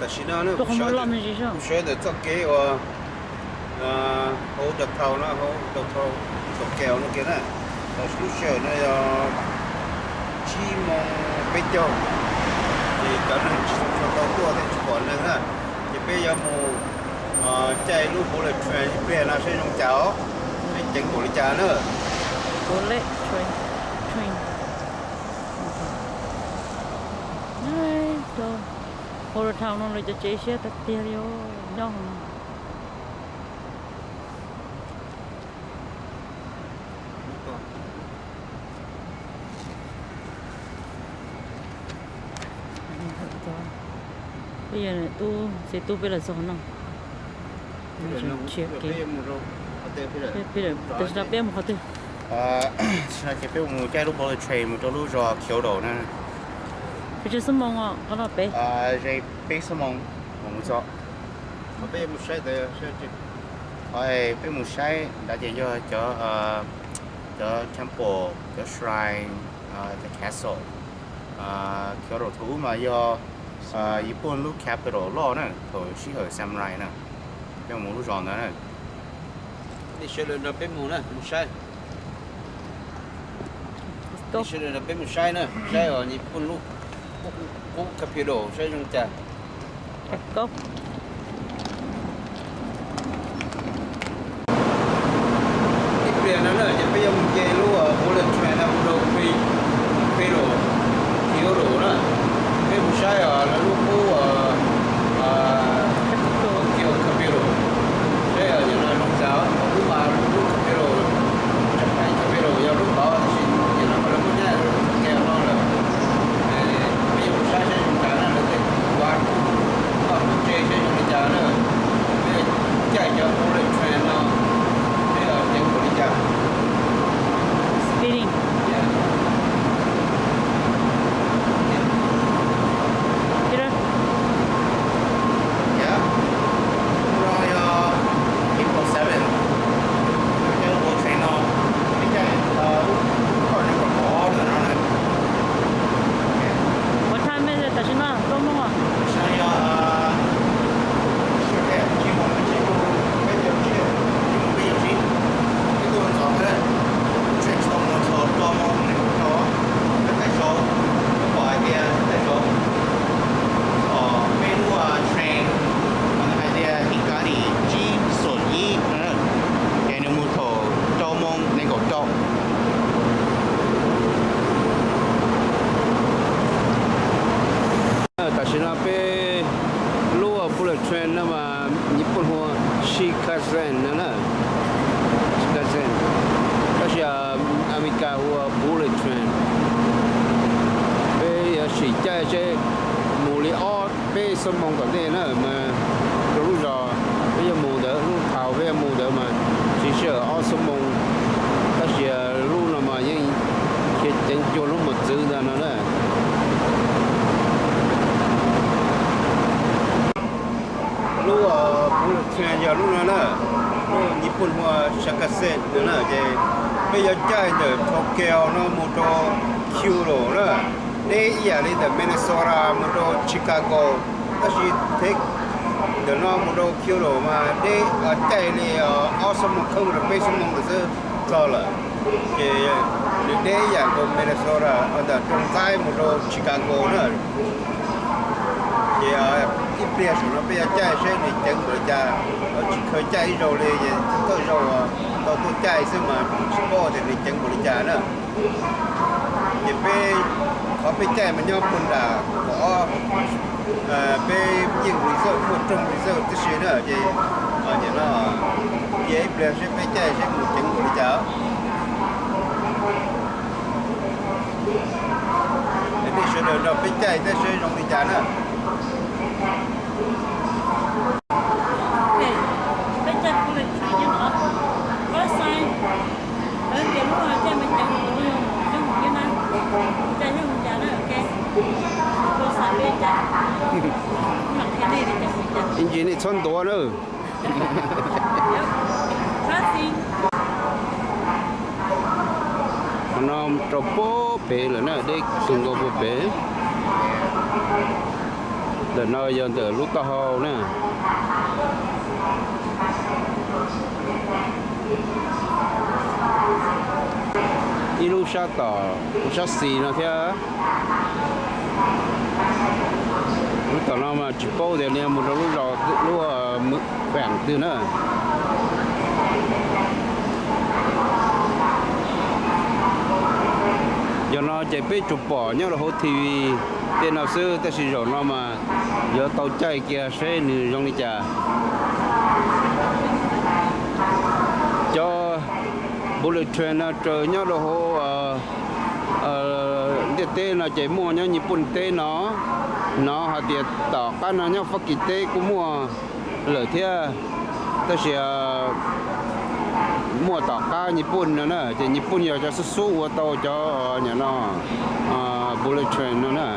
Tam sim no kuv sawv ntawm txoj kev uas hauv downtown no, hauv downtown Tokyo no kiag na. Tam sim lub sij hawm no yog tsib moos peb caug, ces cov neeg tsis tshua tau tuaj thiab tsis pom neeg na. Ces peb yuav mus caij lub bullet train ib pliag no saib zoo cas os, saib ceev npaum li cas na. Bullet train, train. Hauv downtown no lawv cov tsev siab tiag tiag li os, nyob hauv no. Peb yog tub, txiv tub peb los txog no. Tshiab kev. Tam sim no peb mus qhov twg? Tam sim no ces peb mus caij lub bullet train mus rau lub zos Kyoto na. Peb tsawg xuab moos os, qhov no peb? Ze peb xuab moos mus txog. Peb mus saib ntawd, peb mus saib ntawd ces yog cov, cov temple, cov shrine, the castle. Kyoto thaum ub mas yog Yiv Pooj lub capital loj na, thaum sij hawm samurai na, peb mus lub zos ntawd na. Nej sawv daws nrog peb mus na, mus saib. Nej sawv daws nrog peb mus saib na, saib os, Yiv Pooj lub qub capital saib zoo cas. Ib pliag no na ces peb yuav mus caij lub bullet train no mus rau Kyoto, Kyoto na. Peb mus saib os, lawv lub qub Tokyo capital, saib os, yog no zoo cas, lub mas lub capital, Japan capital yog lub tod, tab sis nim no lawv muab nyob Tokyo no lawm. Peb yuav mus saib saib zoo cas na, lawv tej vaj kub, vaj kub tsev saib zoo li cas na. Peb caij cov bullet train no, peb ceev npaum li cas. Speeding. Yog April seven, peb caij lub bullet train no, peb caij lub car number four ntawm no na. What time is it tam sim no, Txoj Hmoo? Tam sim no yog sij hawm tsib moos, tsib moos peb caug tsib, tsib moos peb caug tsib. Peb tuaj ntxov thiab, lub train tshau mus txog rau moos nees nkaum rau, peb taij saud, peb pom hais tias taij saud, peb lub train hais tias Hikari tsib xoom ib, ces nws mus thaum rau moos nees nkaum rau. Tam sim no peb lub bullet train no mas Nyij Pooj hu ua Shinkansen no na, Shinkansen, tab sis Amelikas hu ua bullet train. Peb yuav sim caij seb mus li ob peb xuab moos tom ntej na mas rau lub zos peb yuav mus ntawd, lub thaum peb yuav mus ntawd mas siv sij hawm ob xuab moos, tab sis lub no mas yeej khiav ceev cuag lub mos txwv ntag no na. Lub bullet train yog lub no na, lub Nyij Pooj hu ua Shinkansen no na, ces peb yuav caij ntawm Tokyo no mus rau Kyoto na, deb ib yam li ntawm Minnesota mus rau Chicago, tab sis ntawm no mus rau Kyoto mas deb, caij li ob xuab moos kheej rau peb xuab moos ntawd xwb txog lawm. Ces nws deb ib yam nkaus Minnesota, ntawm Rooj Txaib mus rau Chicago na. Ces ib pliag saum no peb yuav caij seb nws ceev npaum li cas, tsis khaws caij ib zaug li, ces thawj zaug tau tuaj caij xwb mas tsis paub tias nws ceev npaum li cas na. Ces peb, qhov peb caij mas nyob puag nram kaum ob, peb yeej reserve, muaj rooj reserve tib si na, ces nim no cia ib pliag seb peb caij seb mus ceev npaum li cas. Nej sawv daws nrog peb caij thiab seb zoo li cas na. Ib ntsis nej txhob ntuav na. Qhov no rau puag pem lawm na, deb kawg nkaus puag pem. Ntawm no yog ntawm lub taub hau na. Ib lub sab tom, sab xis no thiab. Lub tom no mas tsis paub tias nws mus rau lub zos, lub peem twg na. Yog no ces peb tsuas pom nyob rau hauv T V tej no xwb, tab sis zaum no mas yuav tau caij kiag seb nws zoo li cas. Cov bullet train no raws nyob rau hauv ntiaj teb no ces muaj nyob Nyij Pooj teb no, hnov hais tias tom qab no nyob Fab Kis teb kuj muaj lawm thiab, tab sis muaj tom qab Nyij Pooj no na, ces Nyij Pooj yog cov xub xub ua tau cov no bullet train no na.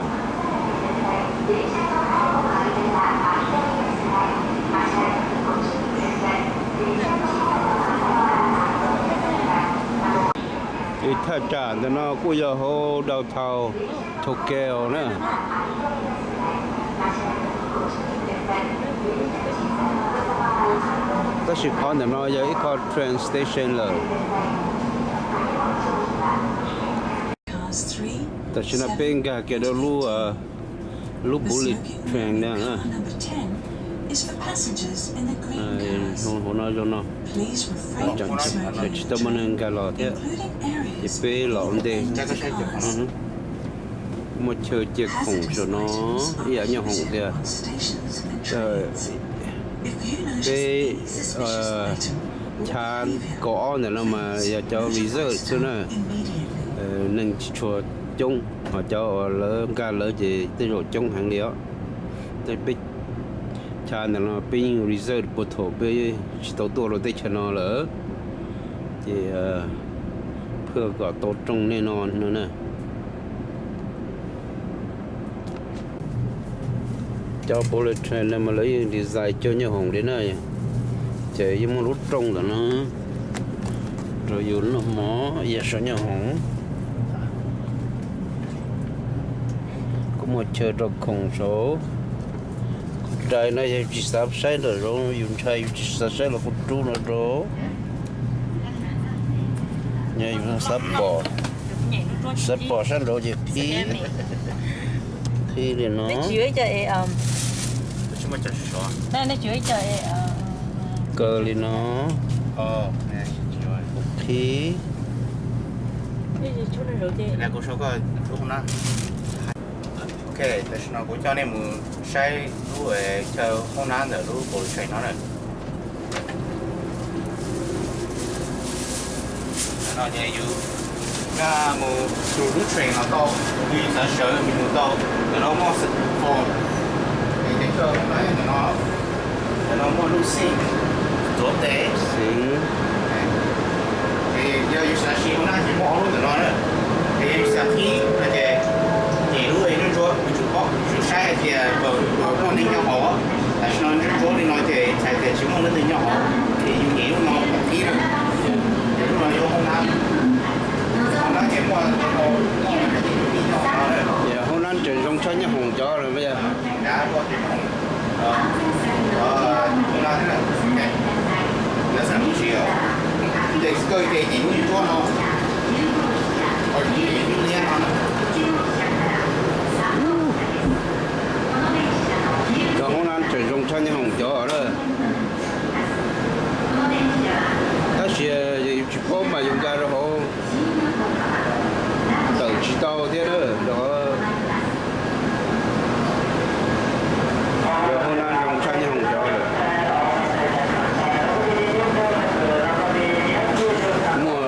Ces thaj tsam ntawm no kuj yog hauv downtown Tokyo na. Tab sis qhov ntawm no yog ib qho train station lawm. Tam sim no peb nkag kiag rau lub bullet train na. Hauv no zoo no, tseem tsis tau muaj neeg nkag los thiab, ces peb los ua ntej. Muaj chaw cia khoom saum no ib yam nyoob hoom tiag. Peb chav kaum ob ntawm no mas yog cov reserve xwb na, neeg tsis tshua coob, ho cov uas lawv nkag lawv ces tej zaum coob heev li os. Peb chav ntawm no peb yeej reserve puag thaum peb tsis tau tuaj rau teb chaws no lawm, ces phaj kom tau rooj nej no no na. Cov bullet train no mas lawv yeej design cuag nyoob hoom li na, ces yeej muaj lub rooj ntawm no rau yus noj mov yam saum nyoob hoom. Kuj muaj chaw rau khoom saud. Kuv rais no yog tsis xav saib nram zoov, yus ntshai yus tsis xav saib los kuj rub no rau. Yog yus xav pom, xav pom sab nraud ces qhib, qhib li no. Kaw li no. Qhib. Ok, tam sim no kuv coj nej mus saib lub chaw hoob nab ntawm lub bullet train no na. No ces yus nkag mus through lub train no tau, yus xav sawv mus tau. Ntawm no muaj, ntawm no muaj lub sink, ntxuav tes. Ces yog yus xav siv hoob nab ces muaj ob lub ntawm no na. Ces yus xav qhib no ces nyem lub nruab ntsuab, yus tsum paub, yus tsum saib hais tias puas muaj neeg nyob hauv. Tam sim no ntsuab ntsuab li no ces txhais tias tsis muaj leej twg nyob hauv, ces yus nyem lub no kom qhib na. Ces lub no yog hoob nab. Hoob nab ces muaj, muaj cov tib neeg nyob hauv no. Hoob nab tseem zoo tshaj nyoob hoom cov lawm. Cov hoob nab tseem zoo tshaj nyoob hoom cov lawm. Tab sis yus tsis paub mas yus nkag rau hauv tawm tsis tau thiab na. Yog hoob nab zoo tshaj nyoob hoom cov lawm. Muaj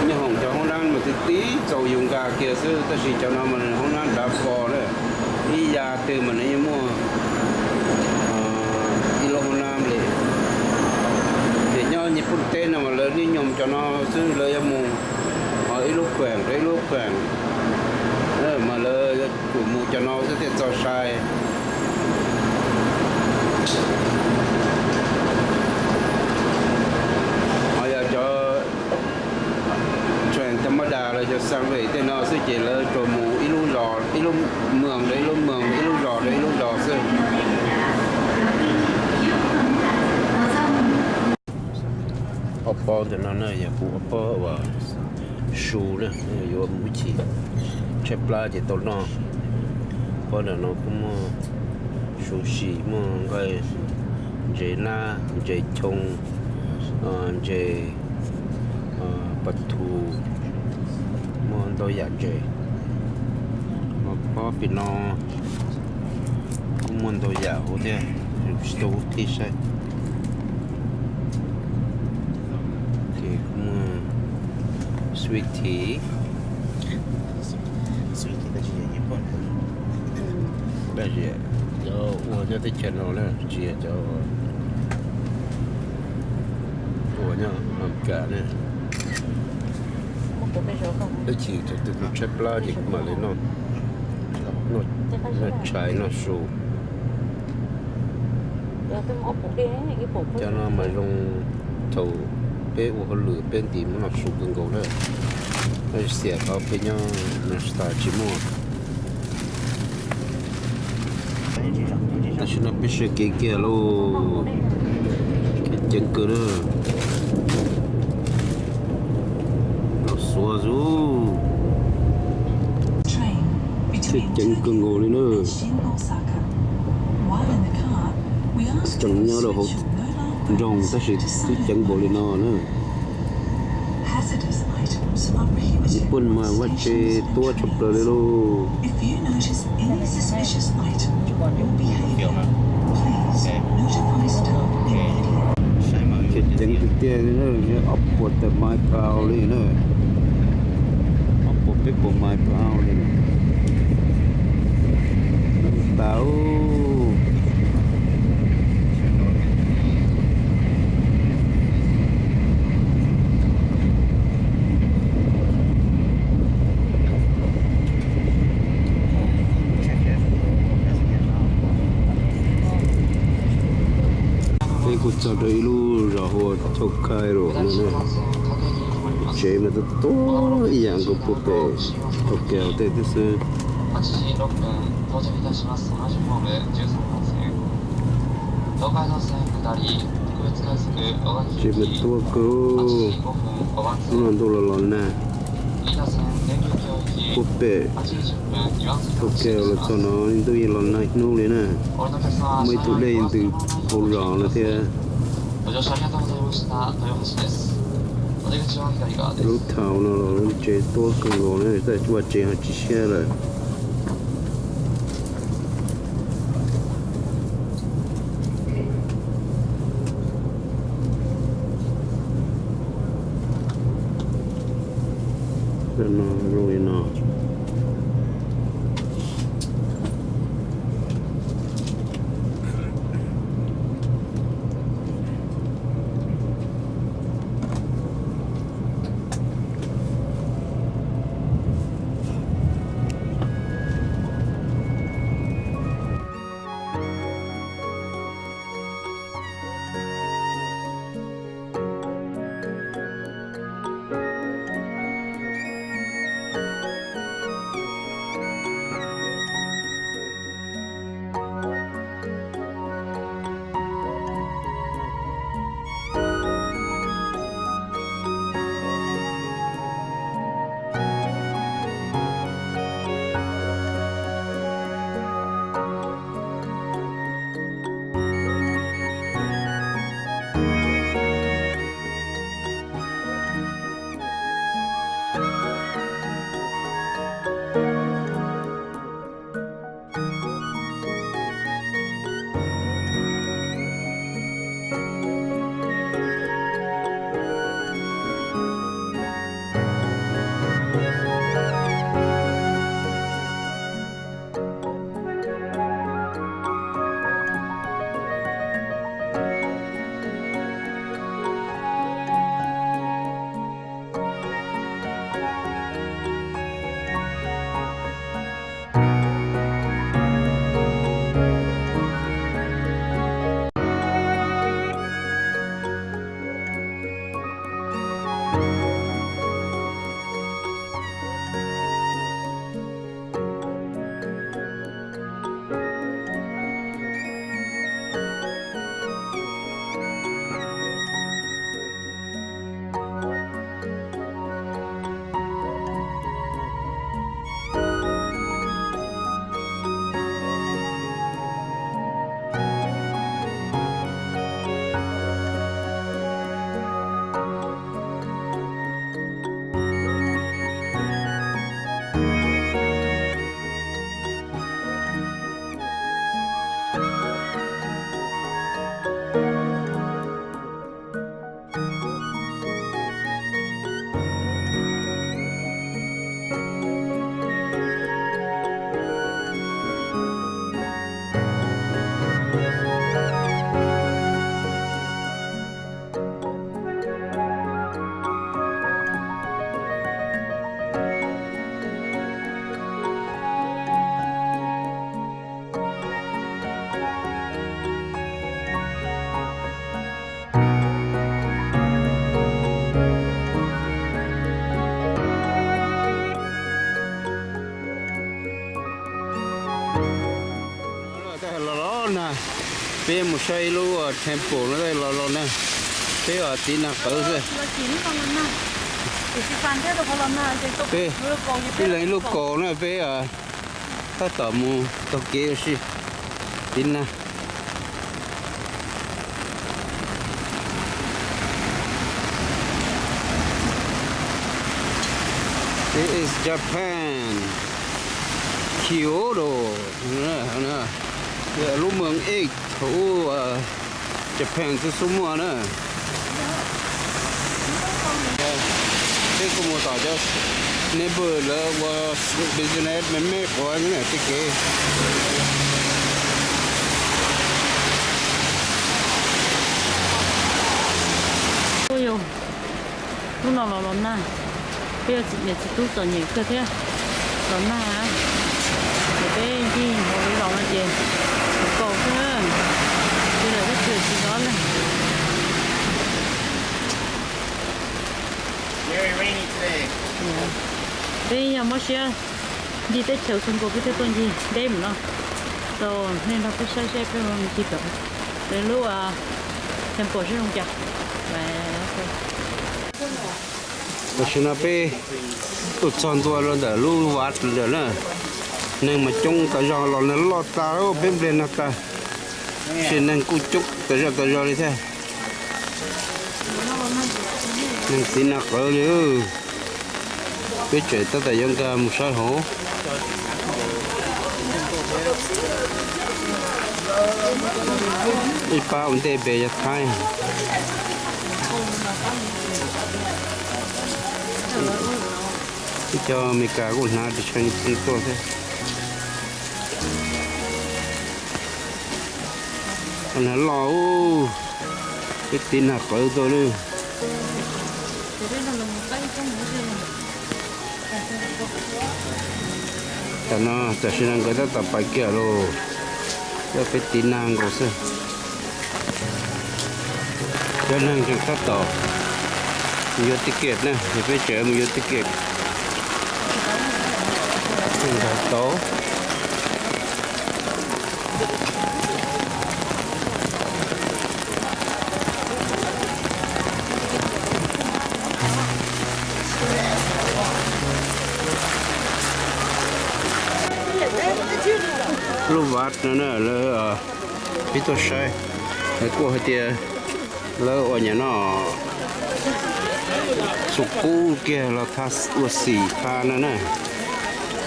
nyoob hoom cov hoob nab mas tib tib txaus yus nkag kiag xwb, tab sis cov no mas hoob nab dav fo na. Ib yav twg mas nws yeej muaj ib lub hoob nab li. Ces nyob Nyij Pooj teb no mas lawv niaj hnub cov no xwb, lawv yuav mus ib lub khueem rau ib lub khueem, mas lawv yuav tsum mus cov no xwb thiaj txog sai. Ho yog cov train tha maj das los yog subway tej no xwb ces lawv tsuas mus ib lub zos, ib lub moos rau ib lub moos, ib lub zos rau ib lub zos xwb. Ob pob ntawm no na yog kuv ob pob uas su na, yuav mus ib chim tshaib plab ces tau noj. Pob ntawm no kuj muaj su sim, muaj nqaij, ntses nab, ntses choo, ntses pas thu, muaj ntau yam ntses. Ho pob pem no kuj muaj ntau yam huv thiab, tsis tau ub qhib saib. Ces kuj muaj sweetie. Tab sis cov ua nyob teb chaws no na tsis yog cov ua nyob Amelikas na. Ib chim thaum twg kuv tshaib plab ces kuv mam li noj, noj tshais noj su. Cov no mas zoo thaum peb ua hauj lwm peb ntim muab noj su kawg nkaus na. Tab sis xiam tau peb nyob Minnesota tsis muaj. Tam sim no peb sawv kev kiag lauj, kev ceev kawg na. Los xuav zus, kev ceev kawg nkaus li na. Tseem nyob rau hauv nroog tab sis twb ceev npaum li no na. Nws poj mas vaj tse tuab tshaj plaws li lauj. Ces ceev tiag tiag li na, ob puas tawm mile per hour li na, ob puas peb puas mile per hour li. Tau. Peb kuj txog rau ib lub zos hu ua Tokaido no na. Tsev mas tuab tuab ib yam nkaus puag pem Tokyo tej thiab xwb. Tsev mas tuab kawg, hnub no ntuj los los nag. Puag pem Tokyo los txog no ntuj yeej los nag ib hnub li na. Muaj ib tug dej ntws hauv zos no thiab. Lub thaum no los lub tsev tuab kawg nkaus na, tab sis vaj tsev ho tsis siab lawm. Cov no zoo li no. Mus saib ib lub temple no los los na, peb tiv nag qawv xwb. Peb ib leeg ib lub kaus na, peb tab tom mus taug kev ua si tiv nag. This is Japan, Kyoto, lub moos ej thaum ub Japan txhua xub muaj na. Peb kuj mus tom cov neighbor lawv ua business me me quav tej kev. Hnub no los los nag, peb yog txiv niam txiv tub txom nyem kawg thiab, los nag. Ces peb ncig hauv lub zos no ces kaus xwb, ces lawm teb chaws tsis zov li. Peb yog mob siab ncig teb chaws xoo nkaus peb thiaj tuaj ncig deb mus no rau nej nrog peb saib seb peb mus ncig tom lub temple seb zoo cas. Tam sim no peb tuaj txog ntua rau ntawm lub vaj ntawm na, neeg mas coob tas zog los nag loj tas, peb npliag nag tas, tab sis neeg kuj coob tas zog tas zog li thiab. Neeg tiv nag qawv li. Peb tseem tab tom yuav nkag mus saib hauv. Ib pab ua ntej pem yog Thaib. Ib co Amelikas kuj hnav ris tsho tuaj thiab. Nag loj, peb tiv nag qawv tuaj lawm. Tam no tam sim no nkawd tab tom pais kiag lawm, peb tiv nag nkaus xwb. Cov neeg tseem tab tom mus yuav ticket na, ces peb tseem mus yuav ticket. Nkag tau. Lub vaj no na, lawv pib tuaj saib, lawv kuj hais tias lawv ua nyuam no xu kub kiag los ua xim tha no na,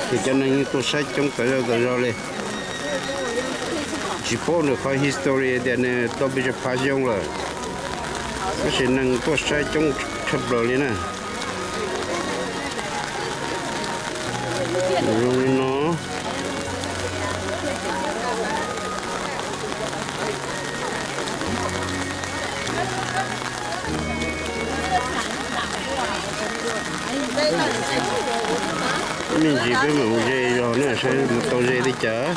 ces cov neeg yeej tuaj saib coob tas zog tas zog li. Tsis paub nws qhov history tias nws tau pes tsawg phav xyoo lawm, tab sis neeg tuaj saib coob tshaj plaws li na. Zoo li no. Me ntsis peb mam mus ze zog na, saib mus tau ze li cas.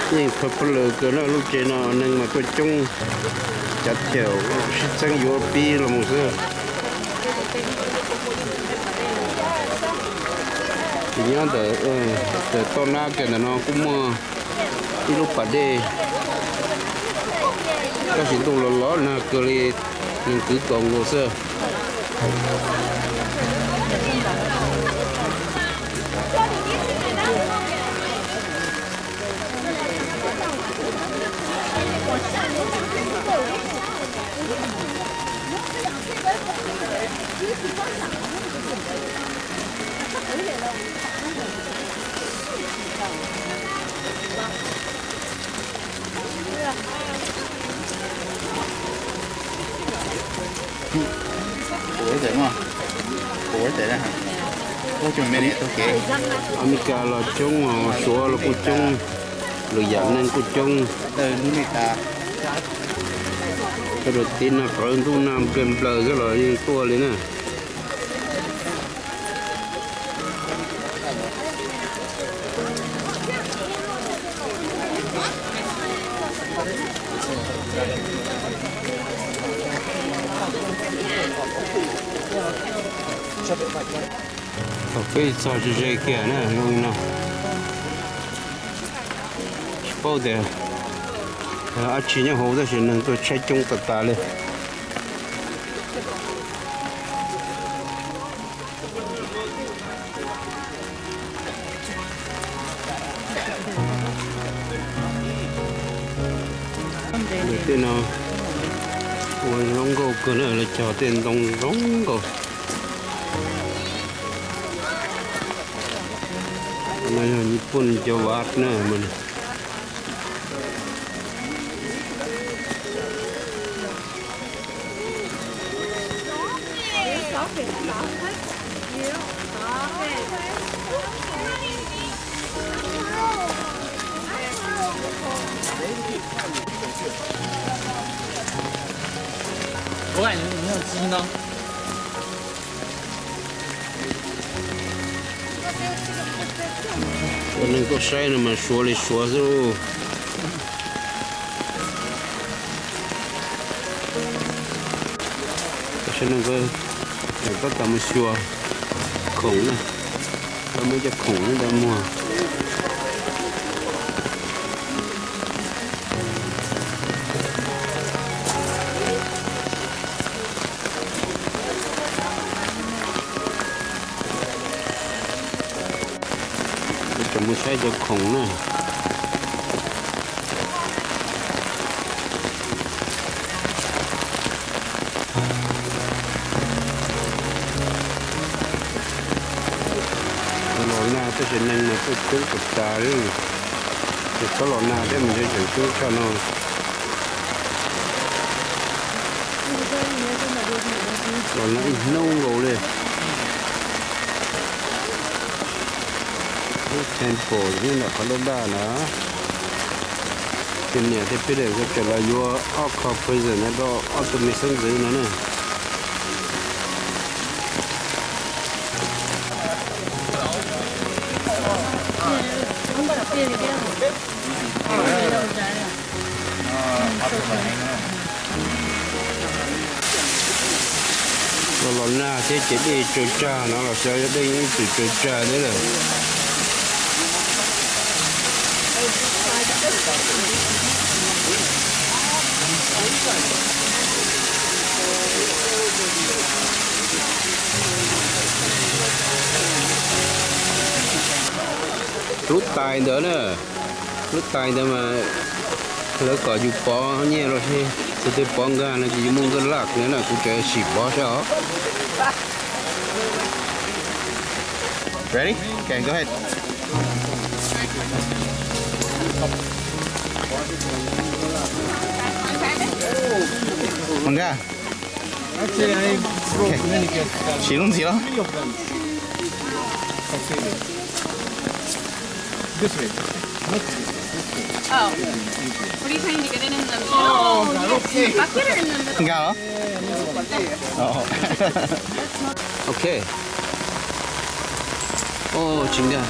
Yeej pha pha lawm kawg na, lub tsev no neeg mas tuaj coob, cav thiam sib txeeb yuav pib los mus xwb. Ces nyob ntawm toj nab kiag ntawm no kuj muaj ib lub pas dej, tab sis ntuj los los nag kawg li, neeg kwv kaus nkaus xwb. Amelikas los coob, Suav los kuj coob, lwm yam neeg kuj coob. Tab sis tiv nag qawv ntuj nag nplaws nplaws xwb los yeej tuaj li na. Peb txog ze ze kiag na zoo li no. Tsis paub tias dab tsi nyob hauv tab sis neeg tuaj tshaib coob tas tas li. Tej no ua zoo nkauj kawg na, lawv cog tej ntoo zoo nkauj. No yog Nyij Pooj cov vaj na. Cov neeg tuaj saib no mas suav li suav xwb. Tam sim no nkawd tab tom mus xyuas khoom na, nkawd muab cov khoom nyob ntawd muag. Tseem mus saib cov khoom na. Los nag tab sis neeg mas tuaj coob tas tas li. Ces txhob los nag thiab mas ntshe tseem coob tshaj no. Los nag ib hnub nkaus li. Lub temple nyob ntawm qhov daj daj na. Tus niam thiab Peter nkawd tseem los yuav ob qho present rau ob tug me xeeb ntxwv no na. Los los nag thiab ces dej tsaws tsag no los xyov yog dej yeej tseem tsaws tsag thiab lawm. Lub tais ntawd na, lub tais ntawd mas lawv kom yus pov nyiaj los sis tus twg pov nkag no ces yus muaj nkawj laj no na, kuv tseem sim pov saib os. Ready? Okay, go ahead. Pov nkag. Sim lub ntxiv los. Nkag los? Ok. Tsis nkag.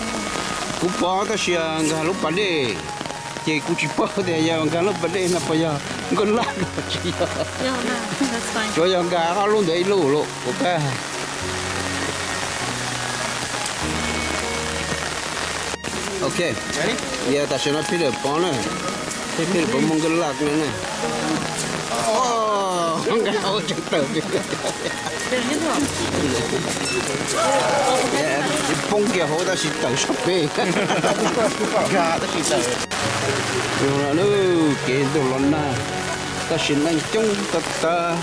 Kuv pov tab sis nkag lub pas dej, ces kuv tsis paub tias yog nkag lub pas dej no puas yog nkauj laj los tsis yog. Tsuas yog nkag ob lub ntawd ib lub los puas pab. Ok, yog tam sim no Peter pov na, seb Peter puas muaj nkauj laj no na. Nkag ua tsev tawm, poob kiag hauv tab sis tawm sab pem. Nkag tab sis tawm. Kev ntuj los nag tab sis neeg coob tag tag.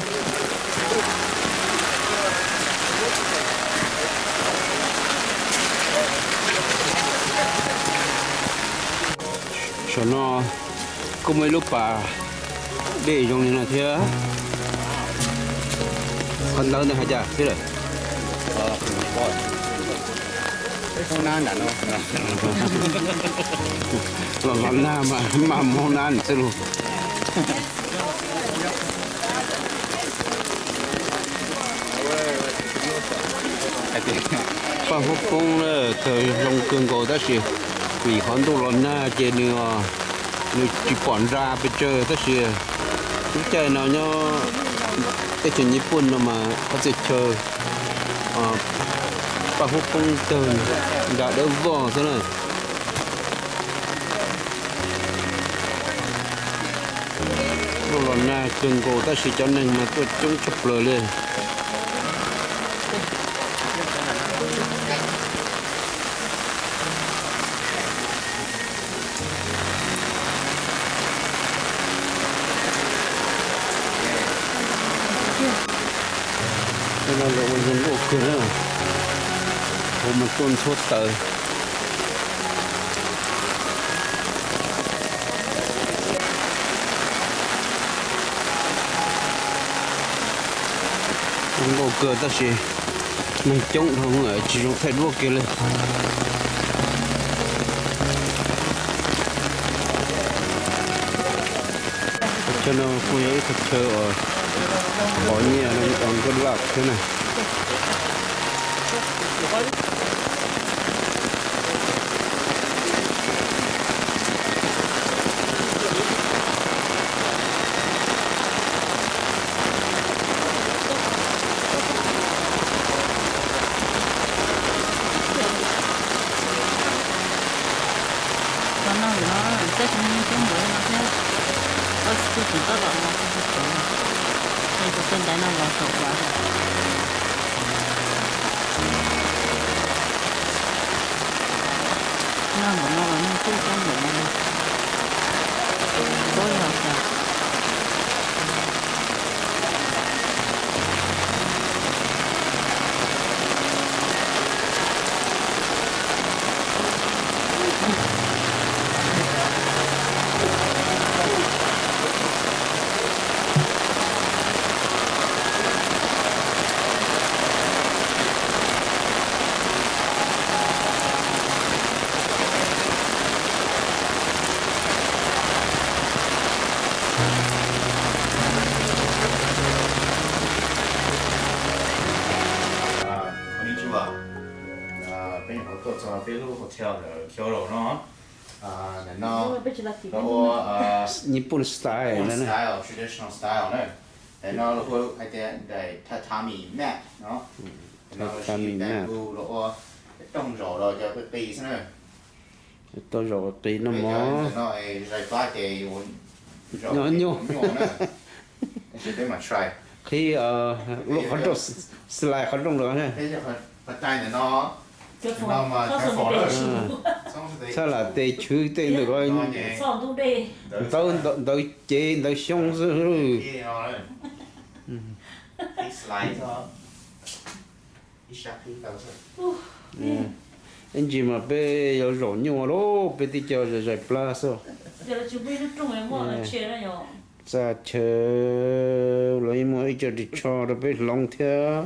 Saum no kuj muaj ib lub pas dej zoo li no thiab. Qhov ntawd nws hais cas thiab lawm? Los los nag mas maj mus hoob nab xwb lauj. Paj huab poob na, kawg zoo kawg nkaus tab sis vim qhov ntuj los nag ces nws, nws tsis pom nra pes tsawg tab sis lub caij no nyob teb chaws Nyij Pooj no mas qhov txhia chaw Paj huab poob tawg, nra dawb vog xwb na. Los los nag kawg nkaus tab sis cov neeg mas tuaj coob tshaj plaws li. Tej no lawv ua zoo nkauj kawg na, ua mas tuaj ntxhuab taws. Zoo nkauj kawg tab sis neeg coob dhau, tsis zoo thaij duab kiag li. Qhov chaw no kuj yog ib qhov chaw uas pom nyiaj, good luck thiab na. Los no ntawm no, tsis muaj neeg coob npaum no thiab, ob tug tseem tab tom los txog tsev, es tus tej ntawd no los saum vaj. Nag npaum no los neeg kuj coob npaum no li. Puab yog cas. Konnichiwa. Peb nyuam qhuav tuaj txog peb lub hotel ntawm Kyoto no. Ntawm no lawv ua Nyij Pooj style, traditional style na. Ntawm no lawv ua hais tias daim tatami mat no. Ntawm no lawv siv daim hu los ua rooj zaum los cov qis qis xwb na. Tau zaum qis no mog. Ntawm no zais plab ces nyob nyuaj. Qhib lub qhov rooj, slide qhov rooj los. Txhaj lam tes chwv tej ntawm ko, ntawv cev ntawv xyoob xwb. Ib ntsis mas peb yuav zaum nyuaj lauj, peb tib co zais plab xwb. Txaj chaw los yeej muaj ib co ris tsho rau peb hloov thiab.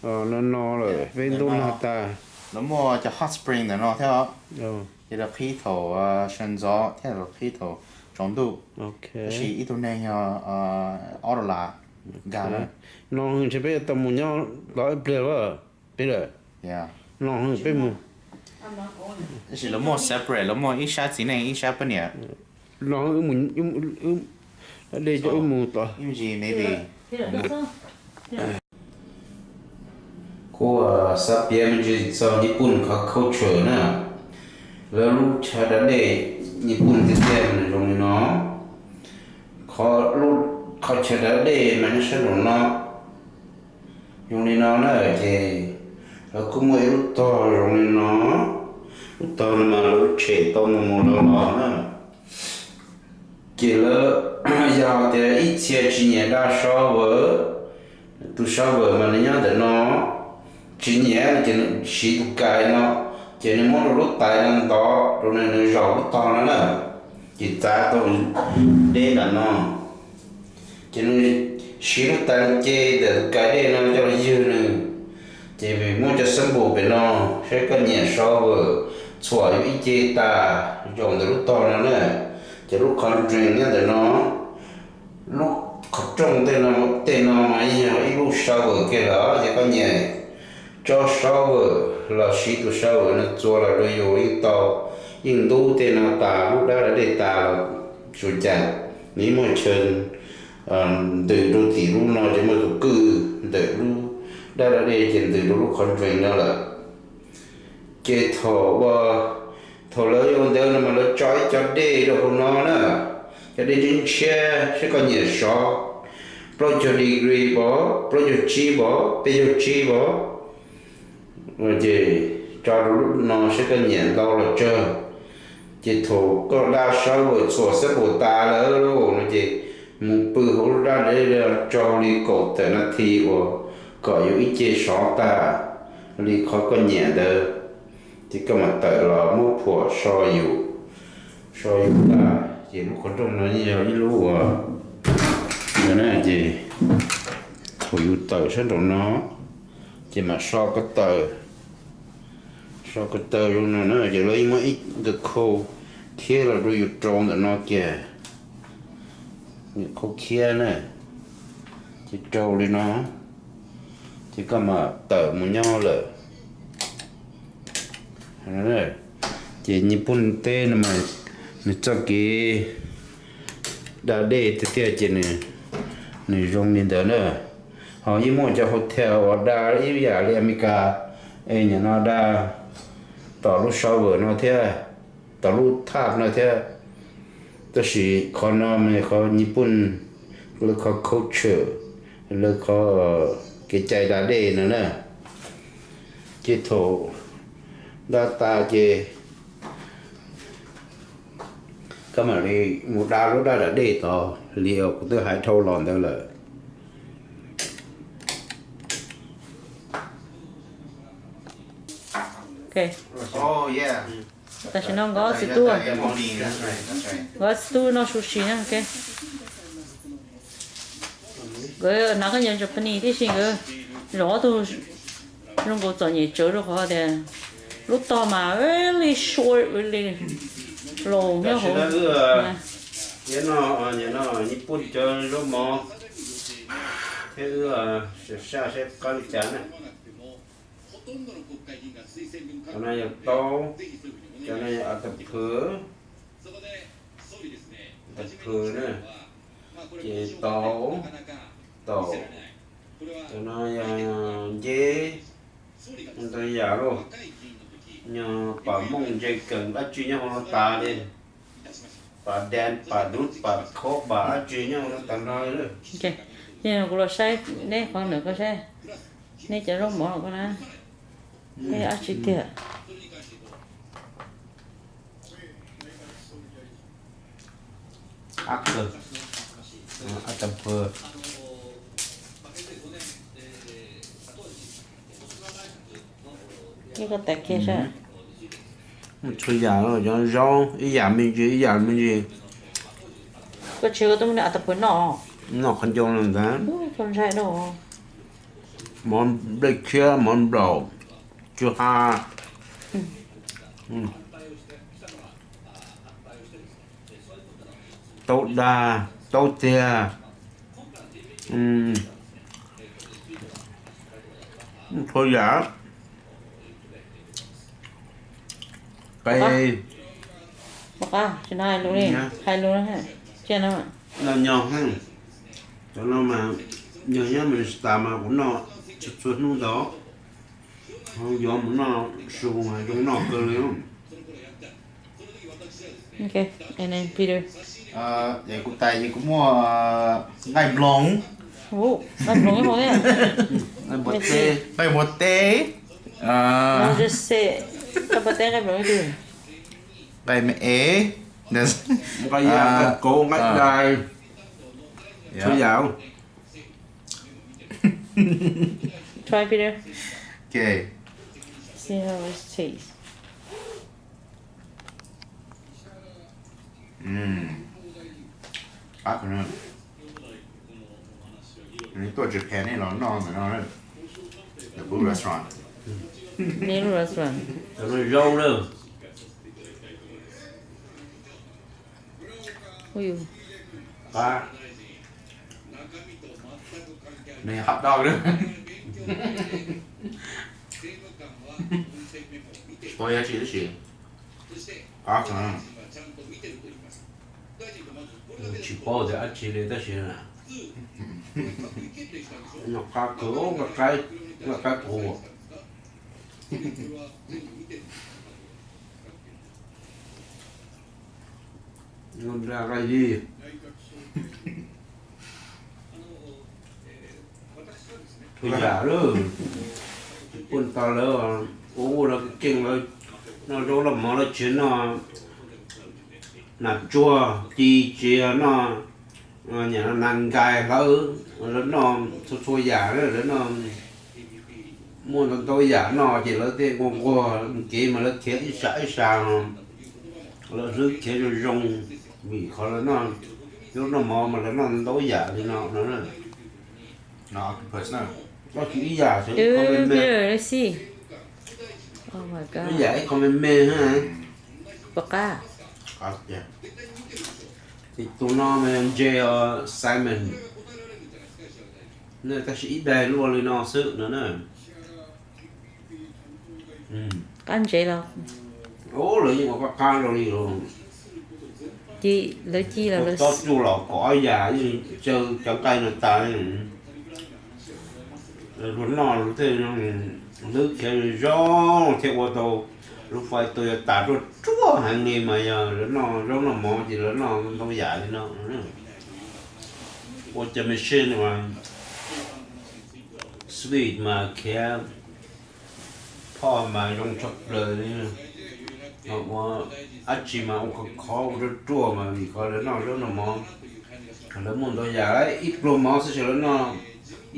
No no lawm peb ntub nag tas. Lawv muaj cov hot spring ntawm no thiab. Ces lawv qhib thaum sawv ntxov thiab lawv qhib thaum tsaus ntuj. Tab sis ib tug neeg yog ob dollar nkag na. No ntshe peb yuav tau mus nyob tod ib pliag lawm, peb lawm. No peb mus. Tab sis lawv muaj separate, lawv muaj ib sab txiv neej ib sab poj niam. No wb mus, dej coj wb mus tod. Kuv xav piav me ntsis txog Nyij Pooj qhov culture na. Lawv lub chaw da dej Nyij Pooj tiag tiag nws zoo li no. Qhov, qhov chaw da dej mas nyob sab nraum no. Zoo li no na, ces lawv kuj muaj ib lub tog zoo li no. Lub tog no mas lawv tshem tau mus mus los los na. Ces lawv, yog tias ib txhia tsis nyiam daj shower, tus shower mas nws nyob ntawm no, tsis nyiam ces nws siv tus kais no, ces nws muab rau lub tais no ntov rau nws, nws zaum lub tog no na, ces txav tau dej nram no. Ces nws siv lub tais no ce ntawm tus kais dej no coj los ywg nws. Ces muab cov xab npum pem no, saib koj nyiam shower, txhuam yus ib ce tas, zaum ntawm lub tog no na. Ces lub qhov nrees nyob ntawm no, lub qhov rooj tej no, tej no mas yeej yog ib lub shower kiag lawm, ces koj nyiam tso shower los siv tus shower no txua los rau yus yeej tau, yeej ntub tej no tas, lub dab da dej tas los tsuas cas, nws yeej muaj chaw ntws rau tim lub no ces muaj tus kwj ntawm lub dab da dej ces ntws rau lub qhov nrees no lawm. Ces thaum uas, thaum lawv ua ntawd no mas lawv tso ib co dej rau hauv no na, cov dej ntshiab ntshiab saib koj nyiam sov, plaub caug degree pov, plaub caug tsib pov, peb caug tsib pov. Ces tso rau lub no saib koj nyiam ntau los tsawg. Ces thaum koj da shower txhuam xab npum tas lawm no ces mus pw hauv lub dab dej tso li kaum tawm nas this uas kom yus ib ce sov tag li qhov koj nyiam ntawd. Ces koj mam tawm los muab phuam so yus, so yus tag. Ces lub qhov rooj no yeej yog ib lub uas, no na, ces thaum yus tawm sab nraum no ces mam so ko taw, so ko taw zoo no na, ces lawv yeej muab ib nkawm khau thiab los rau yus rau ntawm no kiag, nkawm khau khiab na, ces rau li no, ces koj mam tawm mus nyob lawm. Ces Nyij Pooj teb no mas nws txoj kev da dej tiag tiag ces nws zoo li ntawd na. Ho yeej muaj cov hotel uas da ib yam li Amelikas, es nim no da tom lub shower no thiab, tom lub tub no thiab. Tab sis qhov no mas qhov Nyij Pooj lawv qhov culture, lawv qhov kev cai da dej no na. Ces thaum da tas ces koj mam li mus da lub dab da dej tod li uas kuv twb hais dhau los ntawd lawm. Tam sim no nkawd txiv tub, nkawd txiv tub noj sushi na. Nkawd hnav khaub ncaws Japanese tib si, nkawd zaum ob tug zoo nkaus txom nyem tsawv rau qhov tias lub tog mas really short, really laus nyob hauv. Wb noj, nim no Nyij Pooj cov zaub mov thiab wb saj saj seb qab li cas na. Cov no yog taub, cov no yog octopus, octopus na, ces taub, taum, cov no yog nceb, ntau yam luaj, yog pam mooj ntse kees dab tsi nyob hauv no tas li, pam dan pam dub pam khaub pam dab tsi nyob hauv no tas no li. Kuv los saib neb qhov ntawm koj saib, neb cov zaub mov koj na, neb dab tsi tiag. Ab kawg, ab tag pw. Ib koj tas kiag saib. Txhua yam, cov zaub ib yam me ntsis ib yam me ntsis. Koj tsis, koj twb muab nws ab tag pw noj. Noj qhov ncoo no ntag. Txhua ntshai dua. Mov nplej khiab, mov nplaum, tsw ha, taub dag, taub tiag, txhua yam. Qe, hais lus, hais lus, cia no. No nyob, cov no mas yog nyob Minnesota mas kuv noj txhua txhua hnub ntau. Yuav mus noj su zoo noj kawg li. Es kuv tais ces kuv muaj nqaij nploog, nqaij nploog, nqaij npua teb, nqaij me es, nqaij kauv, nqaij dais, txhua yam. Try, Peter. Okay. See how it tastes. Qab kawg no. Nws tuaj Japan nej los noj ntawm no, ntawm kuv restaurant. Neb lub restaurant. Cov no zoo na. Ui, qab. Nws hot dog na. Tsis paub yog dab tsi tab sis qab kawg. Tsis paub tias dab tsi li tab sis noj qab kawg, noj qaib, noj qaib qus. Txhua yam lawm, poj ntxoog lawv ua ua los keej lawv noj zaub noj mov lawv tsis noj nas tsuag ci tsis noj, nim no nas nkais hlawv, lawv noj txhua txhua yam, lawv noj muaj ntau ntau yam noj ces lawv thiaj nquag nquag mus kev mas lawv khiav ib sab ib sab no, lawv hlwb khiav zoo zoo, vim qhov lawv noj zaub noj mov mas lawv noj ntau yam li no no. Ib yam, ib qho me me, ib yam ib qho me me, puas qab? Ces tus no mas ntses os, salmon, tab sis ib daig luaj li no xwb no na. Qab ntsev los, lawv yeej ua qab qab rau li, lawv ci los, tob tsuj los kaum ob yam, yeej tsawg cov nqaij no tas. Luag noj luag thiaj hlwb khiav zoo thiab ua tau lub fais tus yog tas ruaj ruaj heev li mas yog lawv noj zaub noj mov ces lawv noj ntau yam li no. Ua cov machine mas sweet mas khiav phoj mas zoo tshaj plaws li. Ua dab tsi mas ua khov khov ua ruaj ruaj mas vim qhov lawv noj zaub noj mov, lawv muaj ntau yam, ib pluag mov xwb ces lawv noj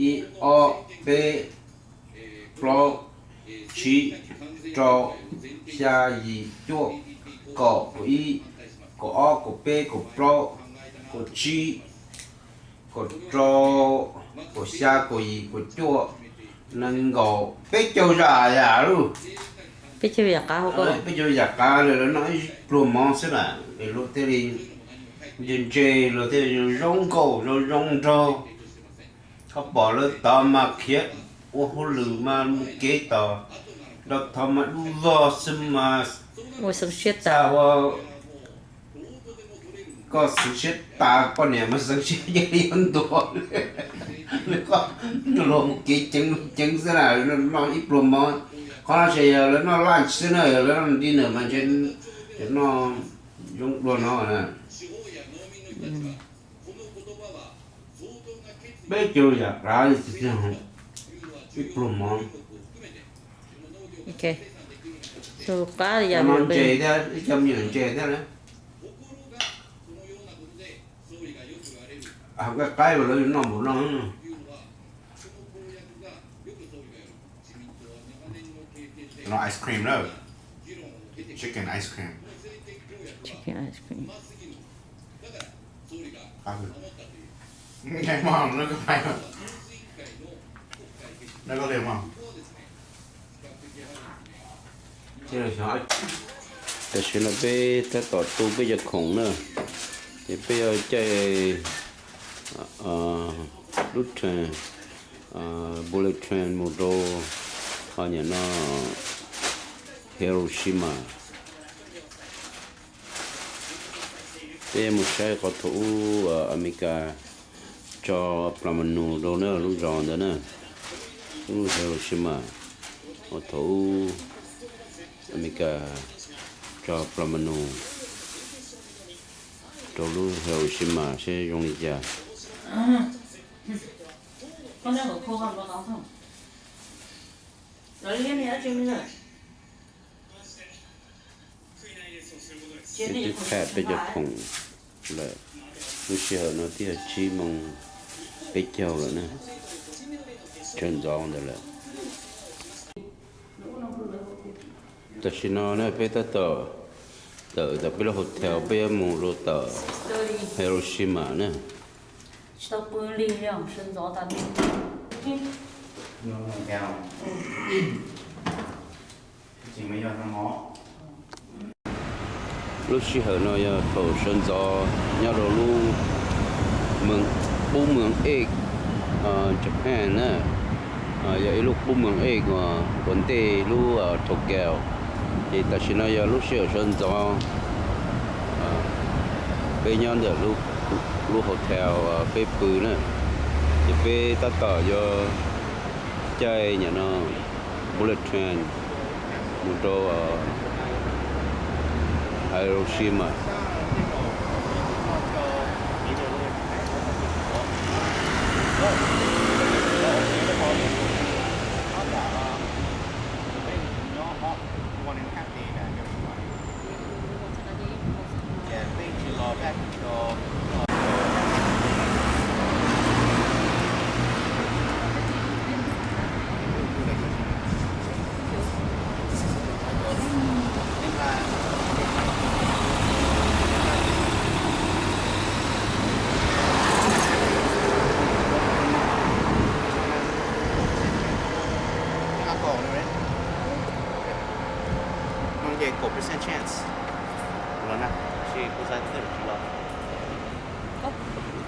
ib ob peb plaub tsib rau xya yim cuaj kaum kaum ib kaum ob kaum peb kaum plaub kaum tsib kaum rau kaum xya kaum yim kaum cuaj nees nkaum peb caug yam yam lauj. Peb caug yam qab, peb caug yam qab lawm, lawv noj ib pluag mov xwb na, es luag thiaj li ntse ntse, luag thiaj zoo nkauj zoo zoo nraug. Koj pom lawv tod mas khiav ua hauj lwm mas mus kev tos, nrau thov mas dub vog xwb mas ua xeev siab tas, ua koj xeev siab tas, poj niam mas xeev siab cia li yuav ntuas. Koj luag mus kev ceev ceev xwb na, noj ib pluag mov. Qhov no ces yog lawv noj lunch xwb na, yog lawv noj dinner mas ntshe cov noj zoo dua no na. Peb caug yam qab li tiag, ib pluag mov. Tus qab yam no ntses thiab, ib co me nyuam ntses thiab na. Hauv nqaij qaib lawv yuav noj npaum no. No ice cream na. Chicken ice cream. Chicken ice cream. Tam sim no peb tab tom tu peb cov khoom na, ces peb yuav caij lub train, bullet train mus rau ho nyam no Hiroshima. Peb mus saib qhov thaum ub Amelikas tso plas ma nus rau na lub zos ntawd na, lub Hiroshima, qhov thaum ub Amelikas tso plas ma nus rau lub Hiroshima seb zoo li cas. Peb twb qhia peb cov khoom lawm, lub sij hawm no twb yog tsib moos peb caug lawm na, tsawg ntxov ntawd lawm. Tam sim no na peb tab tom tawm tau peb lub hotel, peb yuav mus rau tom Hiroshima na. Lub sij hawm no yog thaum sawv ntxov nyob rau lub qub moos ej Japan na, yog ib lub qub moos ej uas ua ntej lub Tokyo. Ces tam sim no yog lub sij hawm sawv ntxov, peb nyob ntawm lub hotel peb pw na, ces peb tab tom yuav caij nyam no bullet train Mus rau Hiroshima.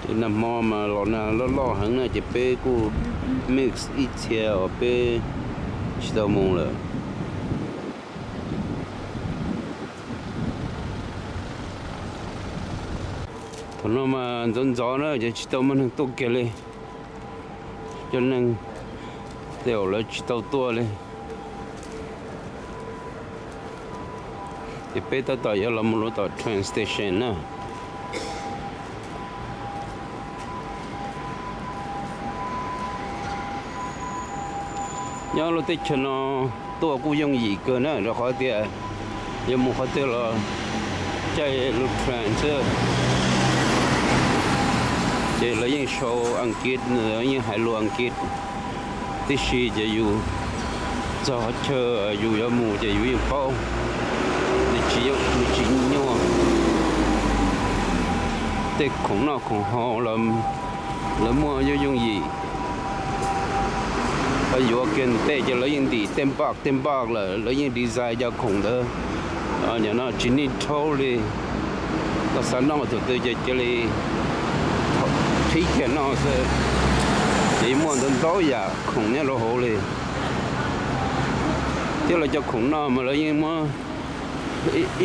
Tus nag hmo mas los nag loj loj heev na ces peb kuj mix ib txhia uas peb tsis tau mus lawm. Thaum no mas ntxov ntxov na ces tsis tau muaj neeg tuaj kiag li. Cov neeg tej zaum lawv tsis tau tuaj li. Ces peb tab tom yuav los mus rau tom train station na. Nyob lub teb chaws no tuaj kuj yooj yim kawg na, rau qhov tias yuav mus qhov twg los caij lub train xwb. Ces lawv yeej sau Askiv, lawv yeej hais lus Askiv tib si ces yus txog qhov chaw yus yuav mus ces yus yeej paub, nws tsis, nws tsis nyuaj. Tej khoom noj khoom haus lawv muaj yooj yooj yim. Yuav kiag tej ces lawv yeej ntim tej npaj tej npaj lawm, lawv yeej design cov khoom ntawd no tsis nij dhau li. Koj xav noj thaum twg ces cia li qhib kiag noj xwb. Ces muaj ntau ntau yam khoom nyob rau hauv li. Thiab lawv cov khoom noj mas lawv yeej muab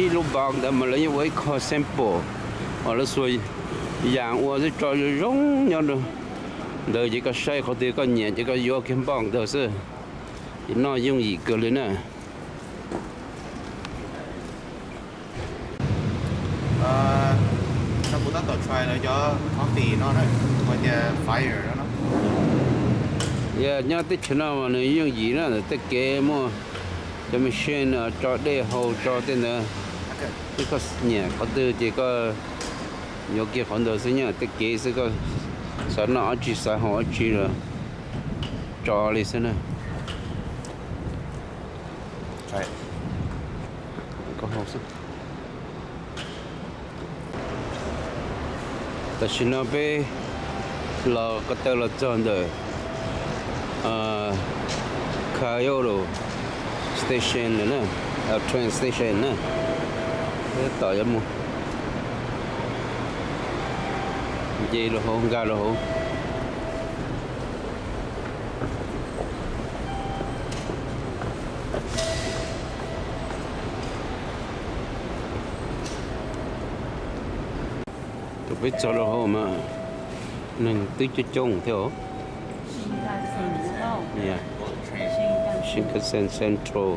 ib lub box ntawd mas lawv yeej ua ib qho sample, mas lawv xuas yam ua xwb tso zoo zoo nyob ntawd ces koj saib qhov twg koj nyiam ces koj yuav kiag npaj ntawd xwb. Ces noj yooj yim kawg li na. Kuv tab tom try lawv cov coffee no na, ua tias fire no. Yog nyob teb chaws no mas nws yooj yim na, tej kev muaj cov machine tso dej haus tso tej ntawd. Koj nyiam qhov twg ces koj yuav kiag qhov ntawd xwb, nyob tej kev xwb, koj xav noj dab tsi xav haus dab tsi los tso li xwb na. Tam sim no peb los ko taw los txog ntawm Kyoto station lawm na, train station na. Peb tom yuav mus nce rau hauv, nkag rau hauv. Thaum peb txog rau hauv mas neeg twb coob coob thiab os. Shinkansen Central.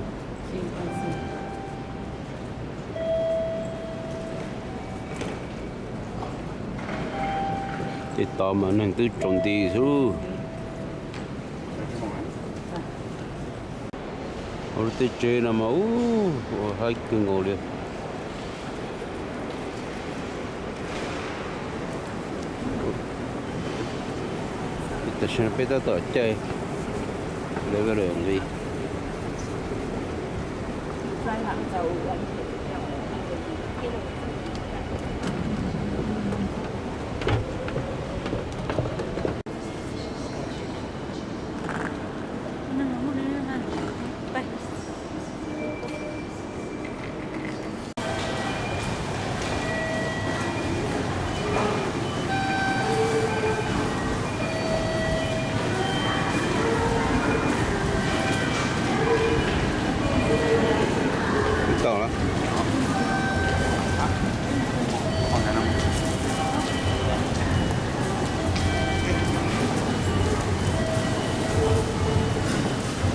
Ces tod mas neeg twb tsaus nti xwb. Hauv lub teb tsev no mas ua haib kawg nkaus li. Tam sim no peb tab tom caij elevator nqis.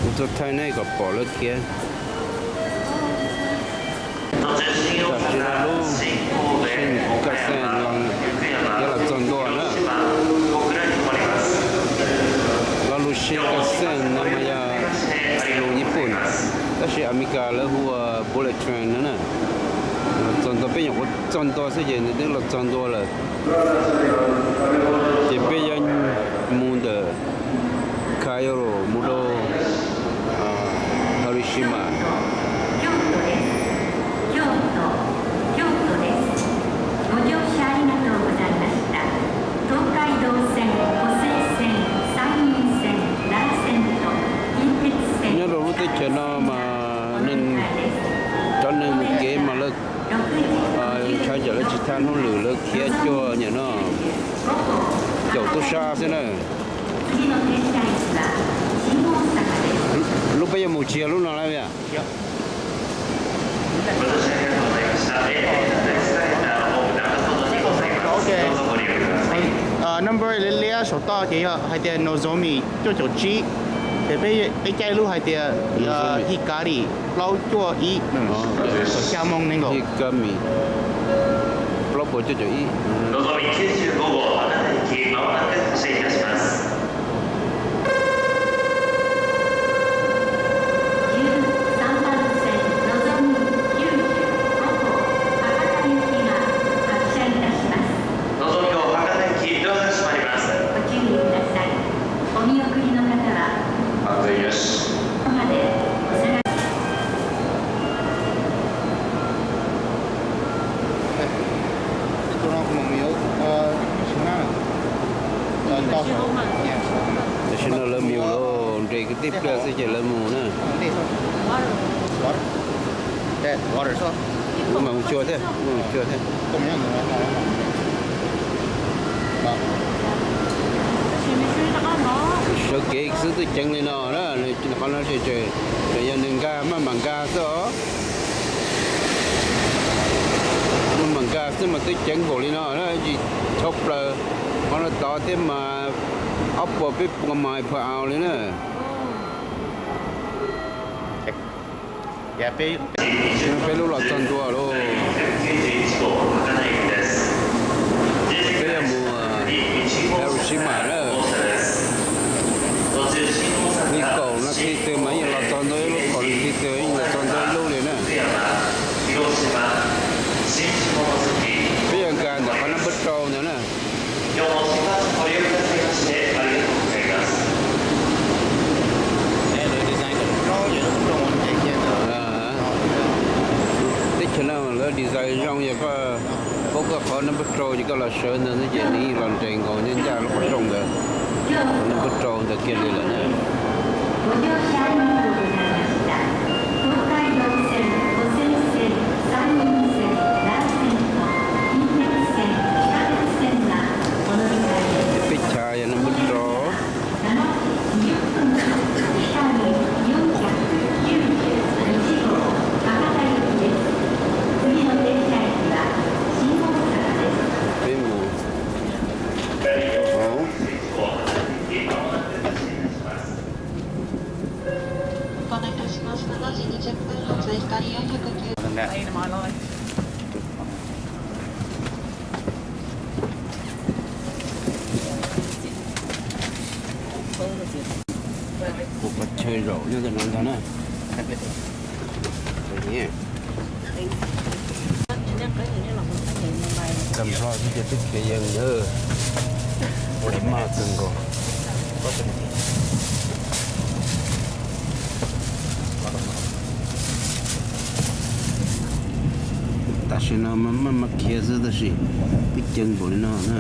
Kuv tuaj thaij nej kom pom lawv khiav. Txog ntua xwb ces nws twb los txog ntua lawm. Ces peb yuav mus ntawm Kyoto mus rau Hiroshima. 京都です。京都、京都です。ご乗車ありがとうございました。東海道線、湖西線、山陰線、奈良線と近鉄線、 Nyob rau lub teb chaws no mas neeg, cov neeg mus kev mas lawv tshaj cawm lawv tsis thaj hnub lwm, lawv khiav cuag nyam no, caum tub sab xwb na. Lub peb yuav mus tsis yog lub no lawm. Number liab liab saum toj ces yog hais tias Nozomi cuaj caum tsib, ces peb, peb caij lub hais tias Hikari plaub cuaj ib, saum xya moo nees nkaum. Hikari plaub puas cuaj caum ib. のぞみきゅうじゅうご号、博多行き、まもなく発車いたします。十三番線、のぞみきゅうじゅうご号、博多行きが発車いたします。のぞみ号、博多行き、ドアが閉まります。ご注意ください。お見送りの方は、 安全よし。 までお下がり Tam sim no lawv mus lawm, nres kwv tij pliag xwb ces lawv mus na. Kuv mam mus xyuas thiab, kuv mam mus xyuas thiab. Sawv kev xwb twb ceev li no na, qhov no tseem yog nws nkag maj mam nkag xwb os. Maj mam nkag xwb mas twb ceev npaum li no na, tsis tshab plaws. Qhov no tod thiab mas ob puas peb puas mais per hour li na. Peb lub los txog ntua lawm. Peb yuav mus Hiroshima na. Li kaum nas this twg mas yeej los txog ntua ib lub, kaum nas this twg yeej los txog ntua ib lub li na. Peb yuav nkag ntawm qhov number rau ntawd na. Teb chaws no lawv design zoo, yog koj paub koj qhov number rau ces koj los sawv ntawd xwb ces nws los nres nkaus ncaj ncaj lub qhov rooj ntawd, qhov number rau ntawd kiag li lawm na. Peb chav yog number rau. Peb mus. Kuv pov chaw zaum nyob ntawm no ntag na. Tag nrho xwb ces twb khiav yees ntag. Ua li maj kawg nkaus. Tam sim no maj maj khiav xwb tab sis twb ceev npaum li no na.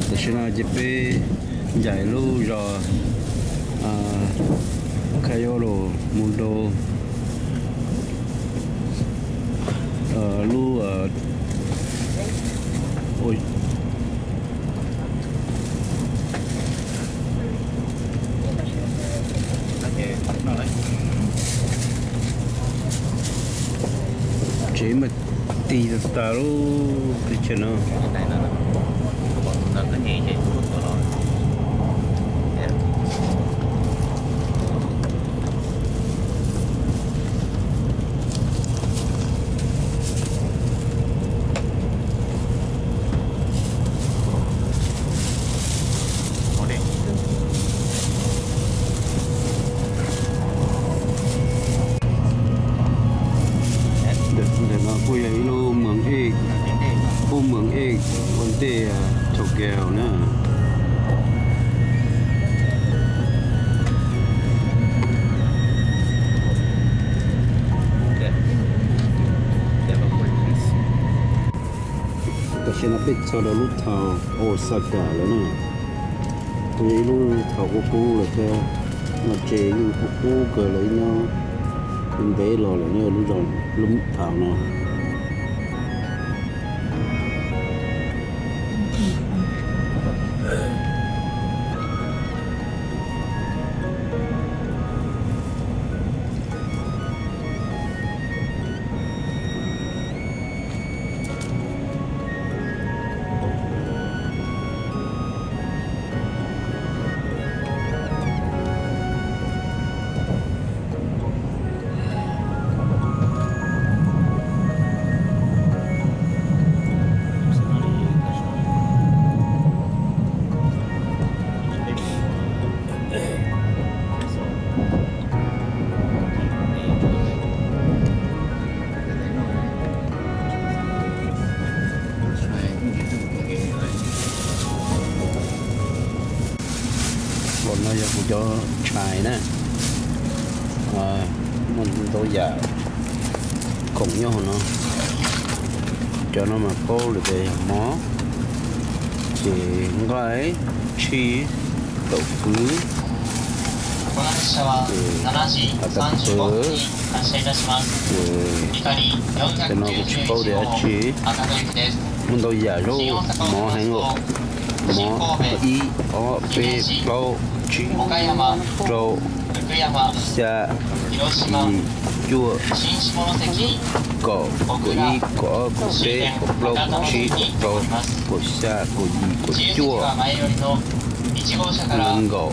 Tam sim no ces peb ncaim lub zos Kyoto mus rau lub tsev mas tig tas tas lub teb chaws no. Kuj yog ib lub Mường Êk, khúc Mường Êk ua ntej Tokyo na. Tam sim no peb txog rau lub thaum Osaka lawm na. Kuj yog ib lub thaum qub qub lawm thiab, no tsev yeej qub qub kawg lawm, nyob ntev los lawm na, lub zos lub thaum no. Hauv no yog kuv cov tshais na, muaj ntau yam khoom nyob hauv no. Cov no mas paub lawm tias yog mov, ces nqaij, tshis, taum fwv, ces has tas pawv, ces cov no kuv tsis paub tias dab tsi. Muaj ntau yam zaub mov heev os. Mov ib, ob, peb, plaub, tsib, rau, xya, yim, cuaj, kaum, kaum ib, kaum ob, kaum peb, kaum plaub, kaum tsib, kaum rau, kaum xya, kaum yim, kaum cuaj, nees nkaum,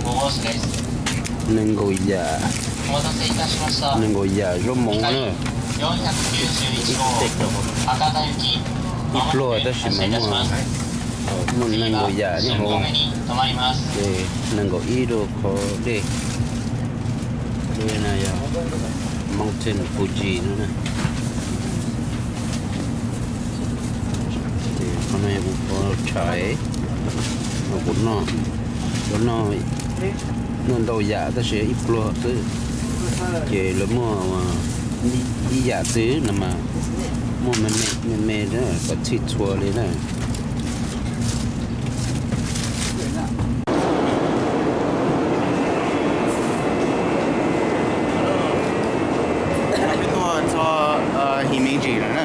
nees nkaum yam, nees nkaum yam zaub mov na. Ib pluag tab sis mas muaj, muaj nees nkaum yam nyob hauv, ces nees nkaum ib rau qhov dej, dej no yog Mountain Fuji no na. Ces qhov no yog kuv qhov tshais, kuv noj, kuv noj, noj ntau yam tab sis ib pluag xwb, ces lawv muaj ib yam twg no mas muaj me me, me me kom txhij txhua li na. Peb tuaj txog Himeji lawm na,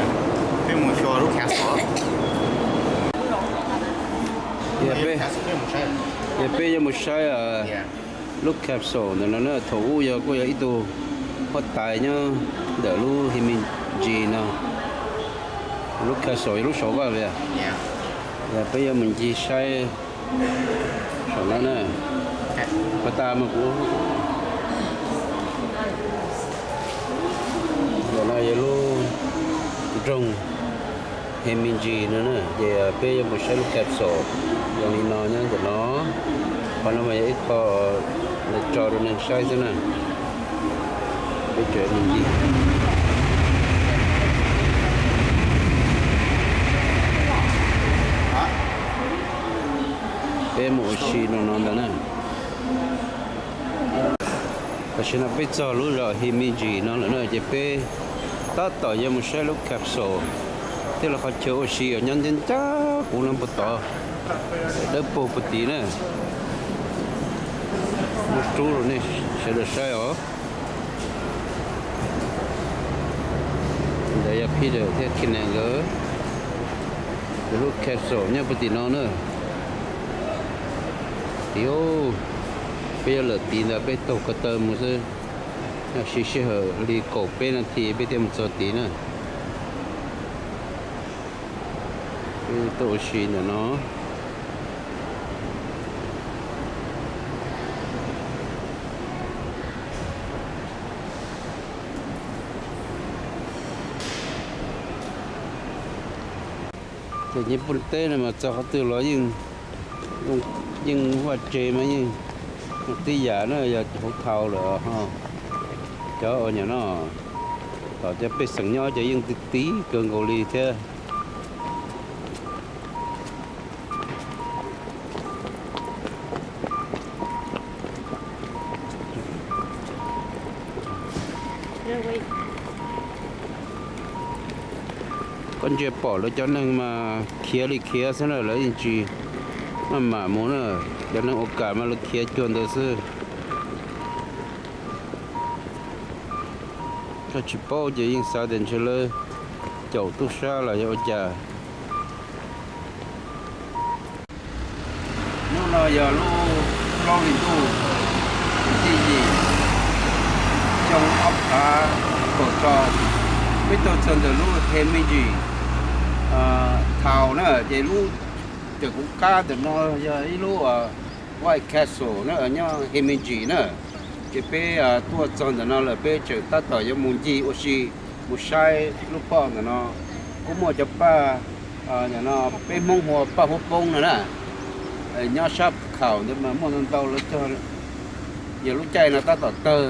peb mus xyuas lub castle. Yog peb, yog peb yuav mus saib lub capsule ntawm no na, thaum ub yog kuj yog ib tug huab tais nyob ntawm lub Himeji no. Lub castle yog lub saum vaj li. Yog peb yuav mus ncig saib saum no na. Pas tas mas kuv, ntawm no yog lub nroog Himeji no na, ces peb yuav mus saib lub capsule zoo li no nyob ntawm no. Qhov no mas yog ib qho lawv tso rau neeg saib xwb na. Peb tseem mus ncig, peb mus ua si no no ntawd na. Tam sim no peb txog lub zos Himeji no lawm na, ces peb tab tom yuav mus saib lub capsule thiab los qhov chaw ua si uas nyob ncaj ncaj kuv no puag tod, dawb paug puag tid na. Muaj rub rau nej sawv daws saib os. Ntawd yog Peter thiab Kenneth nkawd. Lub capsule nyob puag tim no na. Tim, peb yuav lawm tid ntawd peb taug ko taw mus xwb. Nyob siv sij hawm li kaum peb nas this peb thiaj mus txog tid na. Peb tuaj ua si ntawm no. Ces nyob puag teb no mas txog qhov twg los yeej, yeej vaj tse mas yeej tib yam na, yog hauv thaum lawm ho. Cov uas nyuam no, Cov pej xeem nyob ces yeej ti ti kawg nkaus li thiab. Koj ntsia pom lawv cov neeg mas khiav li khiav xwb na, lawv yeej tsis maj mam mus na. Cov neeg ua kam mas lawv khiav cuag ntawd xwb. Koj tsis paub ces yeej xav tias ntshe lawv caum tub sab los yog ua cas. Hnub no yog lub plaub hli ntuj, thib yim, xyoo ob phav kaum rau, peb tuaj txog ntawm lub Himeji Town na, ces lub, ces kuv qab ntawm no yog ib lub White Castle na, nyob Himeji na. Ces peb tuaj txog ntawm no lawm peb tseem tab tom yuav mus ncig ua si, mus saib lub poj ntawm no. Kuj muaj cov paj, no peb Hmoob hu ua paj huab poob no na, nyob sab khaum ntawd mas muaj ntau ntau lawv cog, yog lub caij no tab tom tawg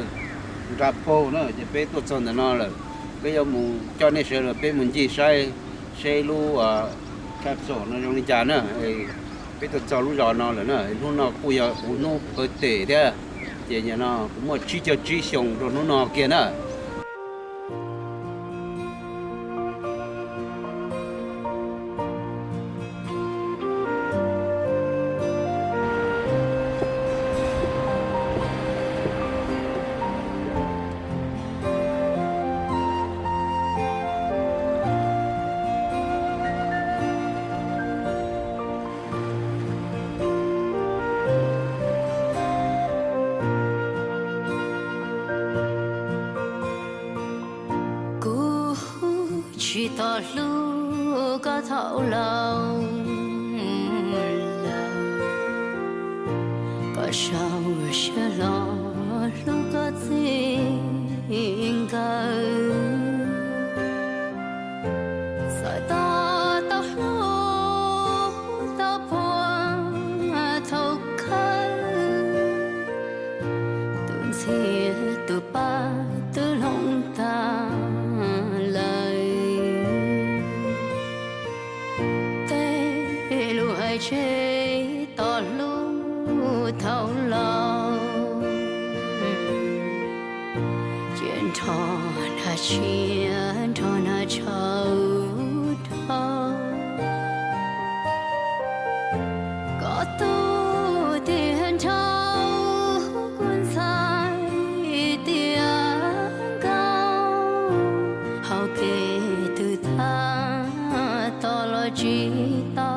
nra paug na, ces peb tuaj txog ntawm no lawm, peb yuav mus coj nej sawv daws peb mus ncig saib, saib lub castle no zoo li cas na. Peb tuaj txog lub zos no lawm na, hnub no kuj yog kuv hnub birthday thiab, ces nim no kuv muaj tsib caug tsib xyoo rau hnub no kiag na. Kuv tsis tau hlub koj thaum laus lawm, koj zaum siab hlo hlub koj txij nkawm. Txawm tos tau hlub tau puag thaum kawg, tus ntxhias tus paj twb hloov tag lawm. Tej lus hais tseg tos hlub thaum laus, ces nrho hnav tsiaj nrho hnav tshauv dhau. Koj tus tiag nrhau kuv ntxhais tiag nkaus, hau kev twg tag tos los tsis tau.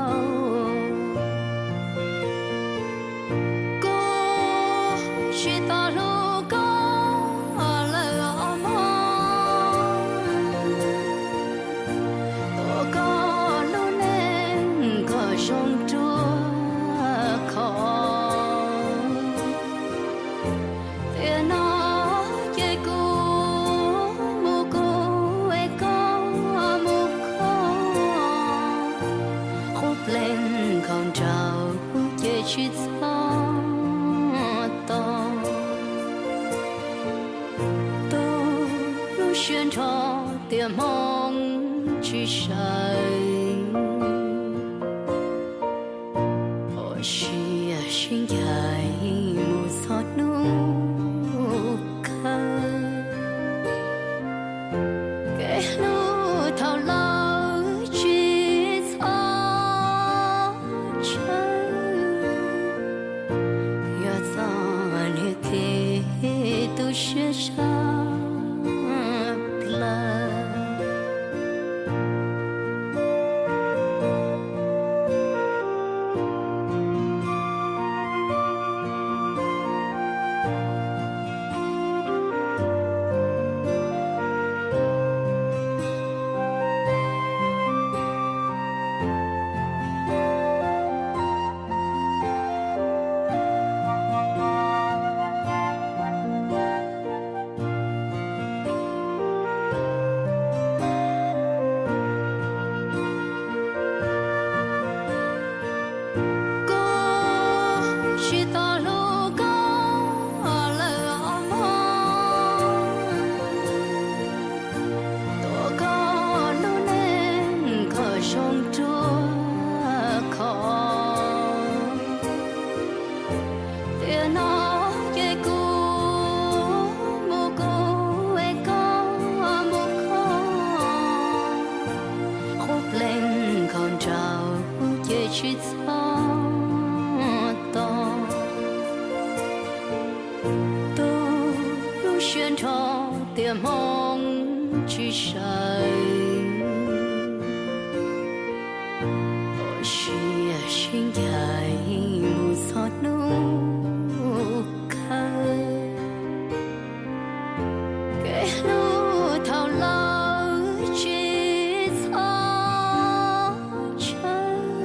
Kuv tsis tau hlub koj lawm os mog, tuav koj lub neej kom zoo ruaj khov. Tiam no ces kuv mus kuv es koj mus koj, qub pleev nkhaus nraug ces tsis txhob tos. Tu lub siab nrho tias hmoov tsis sawv, ua siab sib ncaim mus txog hnub kawg. Kev hlub thaum laus tsis txhob tsawg, yog txoj niag kev tu siab tshaj plaws. Tsis sawv, ua siab sib ncaim mus txog hnub kawg. Kev hlub thaum laus tsis txhob tsawg,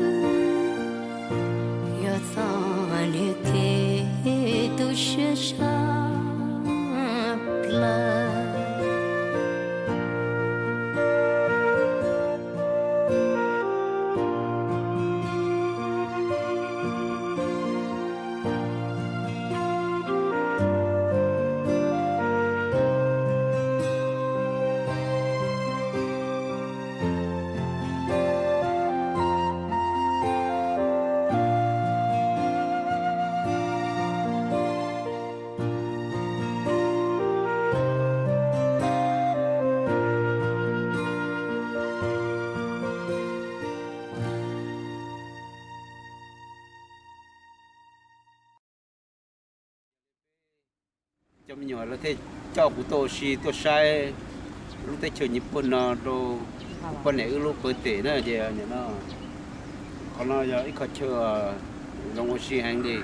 yog txoj niag kev tu siab tshaj plaws. Cov me nyuam lawv thiaj coj kuv tuaj ua si tuaj saib lub teb chaws Nyij Pooj no rau kuv poj niam wb lub pawg tem na. Ces no, qhov no yog ib qho chaw zoo ua si heev li.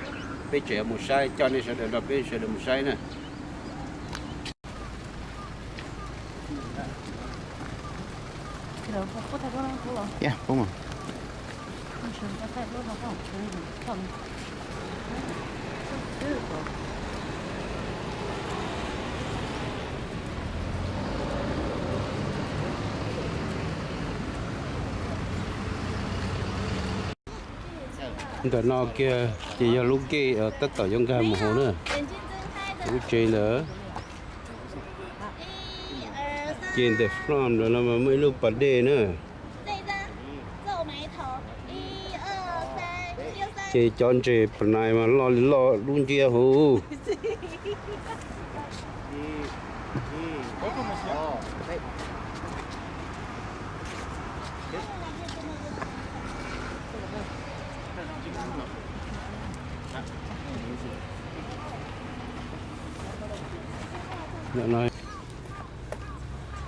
Peb tseem yuav mus saib, coj nej sawv daws nrog peb sawv daws mus saib na. Ntawm no kiag ces yog lub gate tab tom yuav nkag mus hauv na. Lub tsev ntawd. Ces ntawm front ntawm no mas muaj ib lub pas dej na. Ces cov ntses pas nais mas loj li loj dub nciab huv.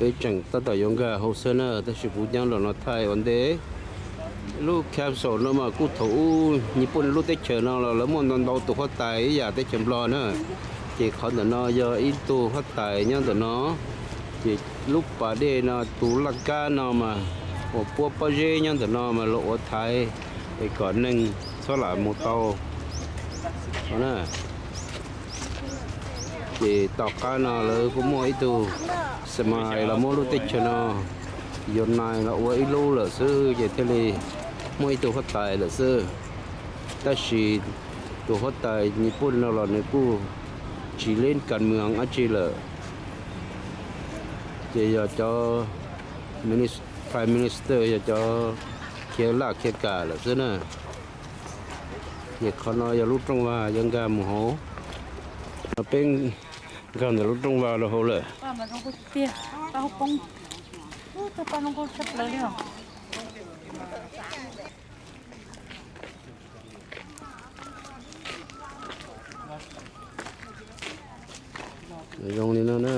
Peb tseem tab tom yuav nkag hauv xwb na, tab sis kuv nyob los no thaij ua ntej. Lub capsule no mas kuj thaum ub Nyij Pooj lub teb chaws no los lawv muaj ntau ntau tus huab tais ib yam teb chaws Nplog na. Ces qhov ntawm no yog ib tug huab tais nyob ntawm no. Ces lub pas dej no tus laj kab no mas uas puab pob zeb nyob ntawm no mas los ua thaiv es kom neeg txhob lam mus tau na. Ces tom qab no lawv kuj muaj ib tug xas mais los muab lub teb chaws no yuav nais los ua ib lub lawm xwb, ces thiaj li muaj ib tug huab tais lawm xwb. Tab sis tus huab tais Nyij Pooj no los nws kuj tsis leb kas mws dab tsi lawm. Ces yog cov minis-, Prime Minister yog cov khiav laj khiav kam lawm xwb na. Ces qhov no yog lub rooj vag yuav nkag mus hauv. No peb nkag ntawm lub rooj vag rau hauv lawm. Zoo li no na.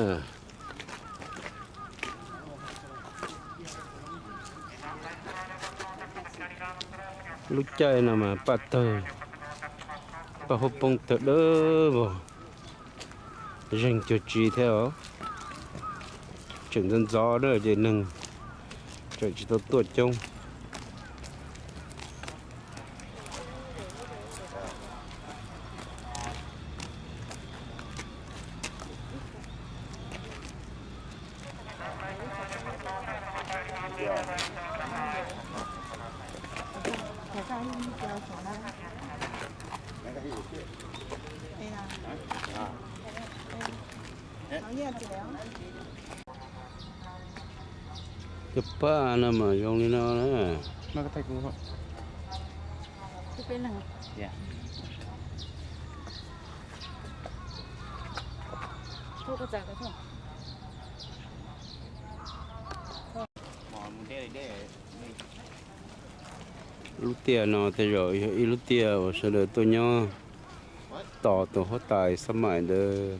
Lub caij no mas paj tawg, paj huab poob tawg dawb vog, zeeg cuag tsi thiab os. Tseem ntxov ntxov na ces neeg tseem tsis tau tuaj coob. Cov paj no mas zoo li no na. Lub tiaj no tej zaum yog ib lub tiaj uas sawv daws tuaj nyob tos tus huab tais xab maim ntawd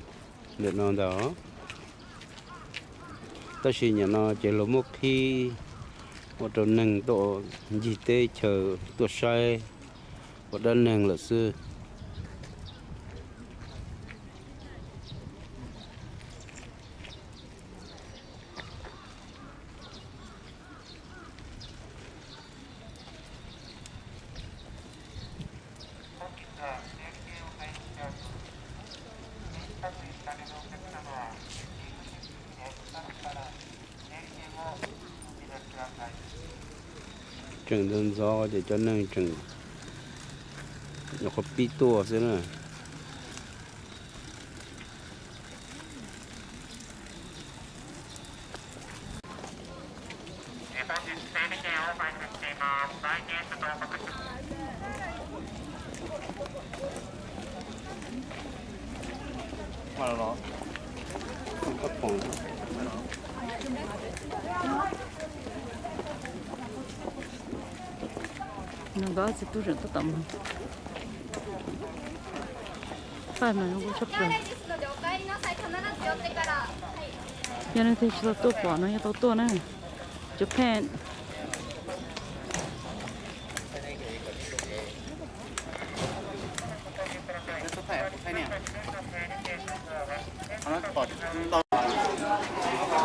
ntawm no ntag. Tab sis nim no ces luag muab qhib ua rau neeg tuaj ncig teb chaws tuaj saib ua dab neeg lawm xwb. Tseem ntxov ntxov ces cov neeg tseem nyuam qhuav pib tuaj xwb na. Nws nkawd txiv tub tseem tab tom mus. Paj mas zoo nkauj tshaj plaws. Yog leej twg tsis tau tuaj pom no yog tau tuaj na. Japan.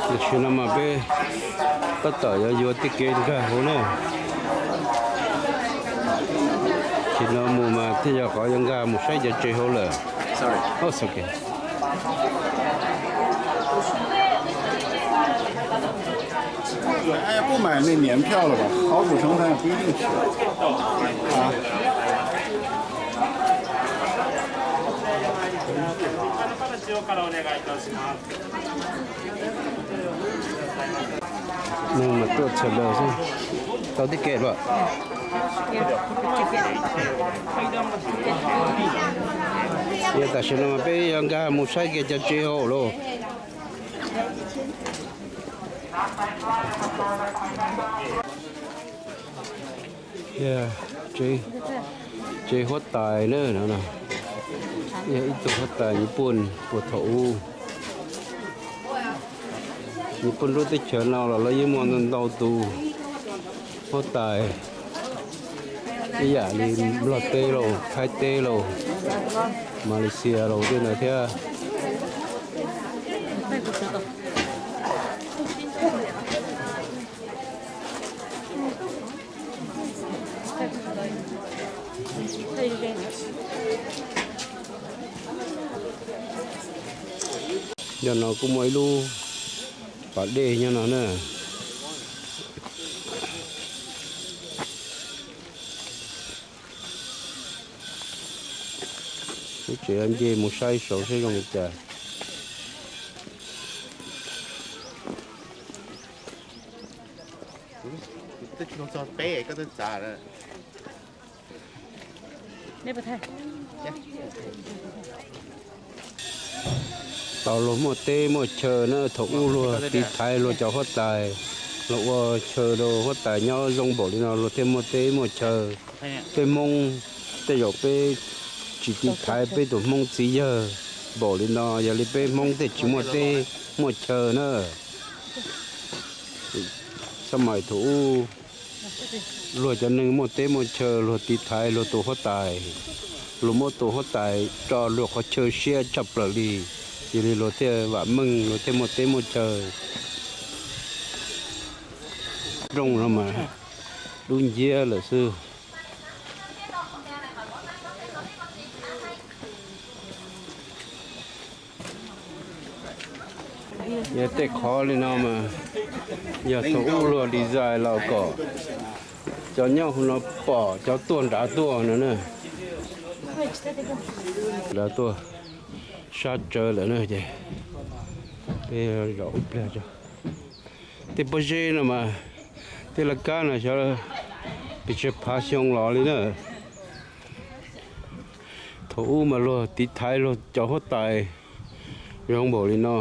Tam sim no mas peb tab tom yuav yuav tej kev nkag hauv na. Tam sim no mus mas thiaj yog qhov yuav nkag mus saib cov tsev hauv lawm. Sorry. Oh, it's okay. 哎，不买那年票了吧？考古城它也不一定去。啊。 Neeg mas tuaj txhia lawm xwb, tau tib kev lawm. Yog tam sim no mas peb yuav nkag mus saib kiag cov tsev hauv lauj. Yog tsev huab tais na, no yog ib tug huab tais Nyij Pooj puag thaum ub. Nyij Pooj lub teb chaws no los lawv yeej muaj ntau ntau tus huab tais, ib yam li Nplog teb lauj, Thaib teb lauj, Malaysia lauj tej ntawd thiab. Nyob no kuj muaj ib lub pas dej nyob no na. Lub tsev nce mus saib saud seb zoo li cas. Tau luag muaj teb muaj chaw na, thaum ub luag tiv thaiv luag cov huab tais, luag ua chaw rau huab tais nyob zoo npaum li no luag thiaj muaj teb muaj chaw. Peb Hmoob tej zaum peb tsis tiv thaiv peb tus Hmoob txiv yawg npaum li no, yog li peb Hmoob thiaj tsis muaj teb muaj chaw na. Xab mais thaum ub luag cov neeg muaj teb muaj chaw luag tiv thaiv luag tus huab tais, luag muab tus huab tais tso luag qhov chaw siab tshaj plaws li, yog li luag thiaj vam meej luag thiaj muaj teb muaj chaw. Rooj no mas dub nciab lawm xwb. Yog tej qhov li no mas yog thaum ub luag design los kom cov nyob hauv no pom cov tuaj nrad tuaj no na. Nrad tuaj sab tsawv lawm na ces peb zaum ib pliag tso. Tej pob zeb no mas, tej laj kab no xyov pes tsawg phav xyoo los li na. Thaum ub mas luag tiv thaiv luag cov huab tais zoo npaum li no,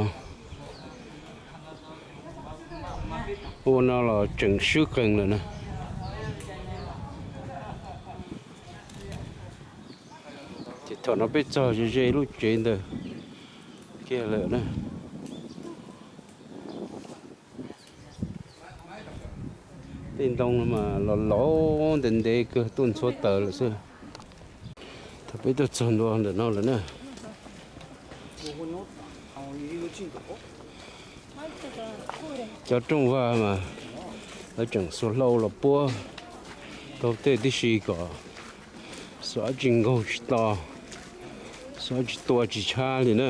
ua no los tseem swb qees lawm na. Ces thaum no peb txog ze ze lub tsev ntawd kiag lawm na. Tej ntoo no mas los laus ntev ntev kawg tuaj ntxhua taws lawm xwb. Thaum peb tuaj txog ntua ntawm no lawm na, cov rooj vag mas lawv tseem xuas hlau los puab taug tej tib si kom xuas dab tsi nkaug tsis to, xuas dab tsi tua tsis tshab li na.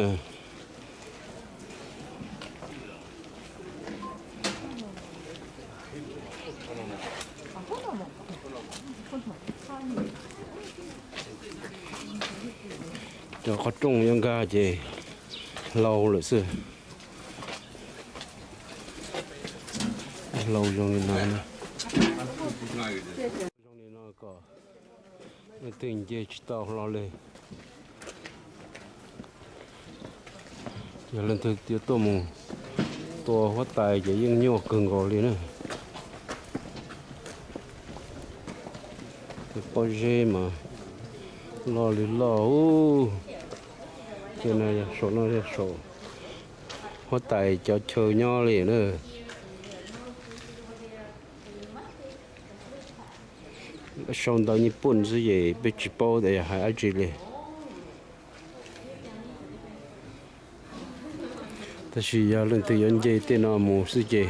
Cov qhov rooj yuav nkag ces hlau lawm xwb. Hlau zoo li no, zoo li no kom leej twg nce tsis tau hlo li. Yog leej twg yuav tuaj mus tua huab tais ces yeej nyuaj kawg nkaus li na. Tej pob zeb mas loj li loj ub. Tej no yog saum no yog saum huab tais cov chaw nyob li na. Sau ntawv Nyij Pooj xwb ces peb tsis paub tias yog hais dab tsi li. Tab sis yog leej twg yuav nce tej no mus xwb ces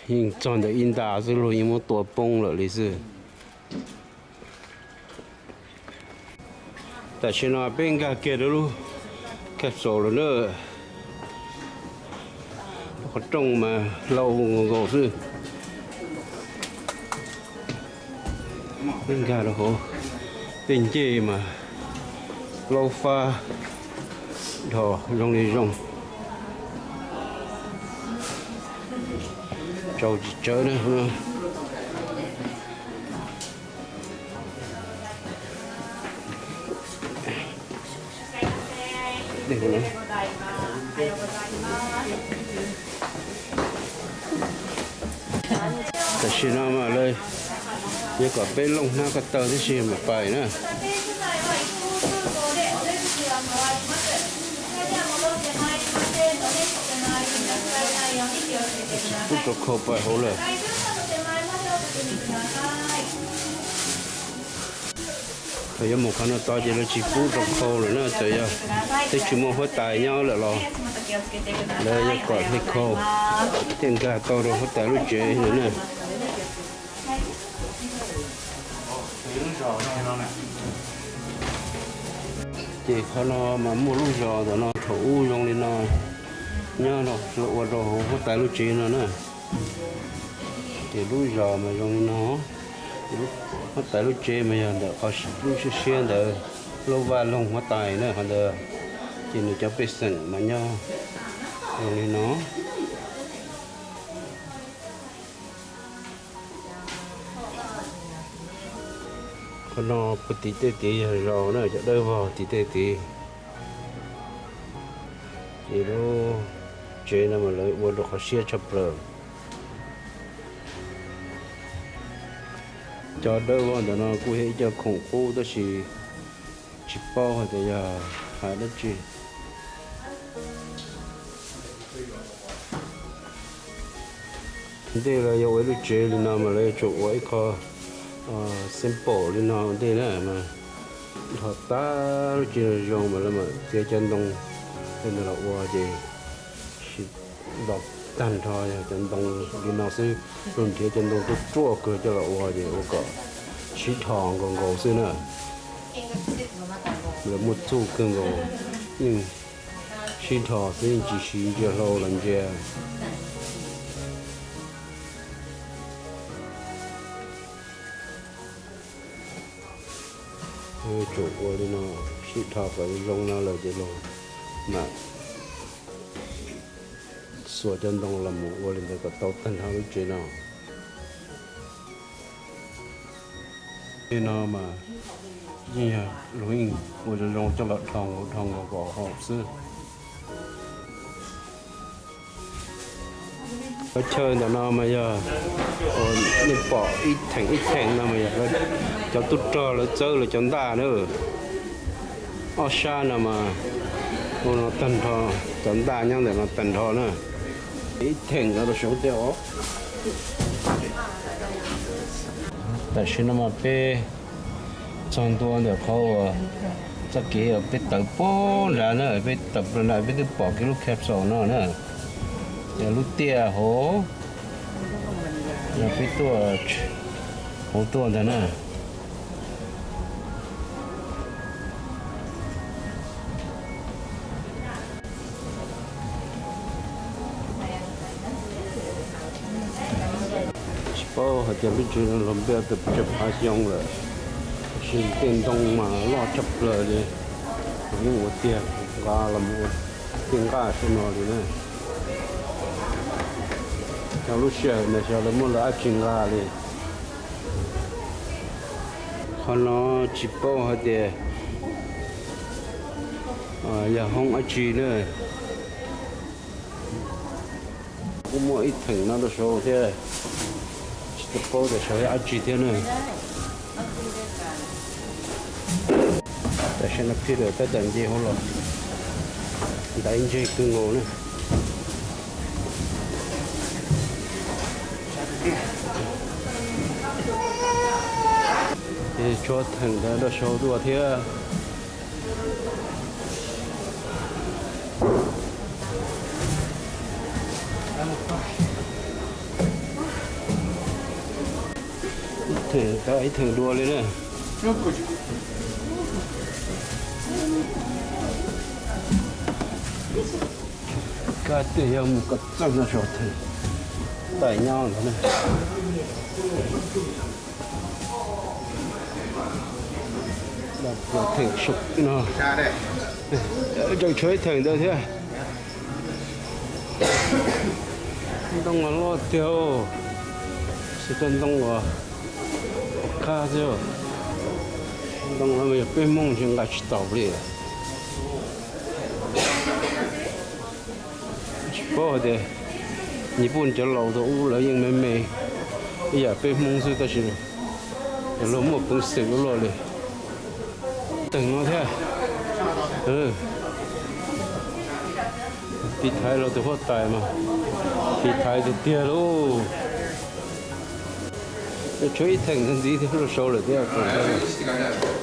yeej txog ntawm ib nta xwb luag yeej muab tua poob lawm li xwb. Tam sim no peb nkag kiag rau lub kab xaus lawm na. Qhov rooj mas hlau nkaus nkaus xwb. Peb nkag rau hauv tej ncej mas plaub fab dhos zoo li zoo. Tsau tsis tsawv na. Tam sim no mas lawv yuav kom peb looj hnab ko taw tib si mam pais na. Tsis pub rau khau pais hauv lawm. Thaum yuav mus qhov no tod ces lawv tsis pub rau khau lawm na, txawm yog twb tsis muaj huab tais nyob lawm los lawv yuav kom hle khau thiaj nkag tau rau huab tais lub tsev lawm na. Ces qhov no mas muaj lub zos ntawm no thaum ub zoo li no, nyob no lawv ua rau hauv huab tais lub tsev no na. Ces lub zos mas zoo li no, huab tais lub tsev mas yog ntawm qhov lub siab siab ntawd, lub vaj loog huab tais na qhov ntawd. Ces nws cov pej xeem mas nyob zoo li no. Qhov no puag tim tej tid yog zos na, cov dawb vog tim tej tid. Ces lub tsev no mas lawv ua rau qhov siab tshaj plaws. Cov dawb vog ntawm no kuj yog ib co khoom qub tab sis tsis paub hais tias yog hais dab tsi. Ntej lawv yuav ua ib lub tsev li no mas lawv yuav tsum ua ib qho simple li no ua ntej na, mas dhos tag lub tsev zoo mas lawv mam nrhiav cov ntoo li no los ua ces sis los tag nrho yog cov ntoo li no xwb, luag nrhiav cov ntoo ruaj ruaj kawg coj los ua ces ua kom sib dhos nkaus nkaus xwb na. Lawv muaj txuj kawg nkaus, yeej sib dhos xwb yeej tsis siv ntsia hlau los ntsia. Tsum ua li no, sib dhos kom zoo no lawm ces los mam xuas cov ntoo los mus ua li ntawd kom tau tag nrho lub tsev no. Tej no mas yeej yog luag yeej ua zoo zoo coj los dhos nkaus dhos nkaus kom haum xwb. Cov chaw ntawm no mas yog uas nej pom ib theem ib theem no mas yog cov tub rog lawv txawb lawv cov ntaj na. Ob sab no mas ua no tag nrho, cov ntaj nyob ntawm no tag nrho na. Ib theem no rau saum tej os. Tam sim no mas peb txog ntua ntawm qhov uas txoj kev uas peb tawm puag nrad na, peb tawm puag nrad peb twb pom kiag lub capsule no na. Yog lub tiaj hauv, yog peb tuaj hauv tuaj ntag na. Tsis paub hais tias lub tsev no los npaj tau pes tsawg phav xyoo lawm, tab sis tej ntoo mas loj tshaj plaws li. Yeej ua tiag nqa los ua tiag nqaj saum no li na. Txog lub sij hawm no xyov lawv muab lawv dab tsi nqa li. Qhov no tsis paub hais tias yog hoob dab tsi na. Kuj muaj ib theem no rau saud thiab, tsis tau paub tias saud yog dab tsi thiab na. Tam sim no phi lawm tab tom nce hauv los, ntaiv ntseg kawg nkaus na. Ces tshuav theem ntawd rau saud dua thiab. Ib theem, ib theem dua li na. Kab tias yog mus kom txog no saum theem taim nyob ntawd na. Theem no tseem tshuav ib theem ntawd thiab. Ntoo mas loj tiag, tsis tau ntoo uas qab xwb. Ntoo no mas yog peb Hmoob tsis nqa tsis tau li. Tsis paub hais tias nyij puj cov laus thaum ub lawv yeej me me ib yam peb Hmoob xwb tab sis luag muaj peev xwm ua luaj li. Teem no thiab. Tiv thaiv los tus huab tais mas tiv thaiv tiag tiag lauj. Tshuav ib theem ntxiv thiab rau saud lawm thiab.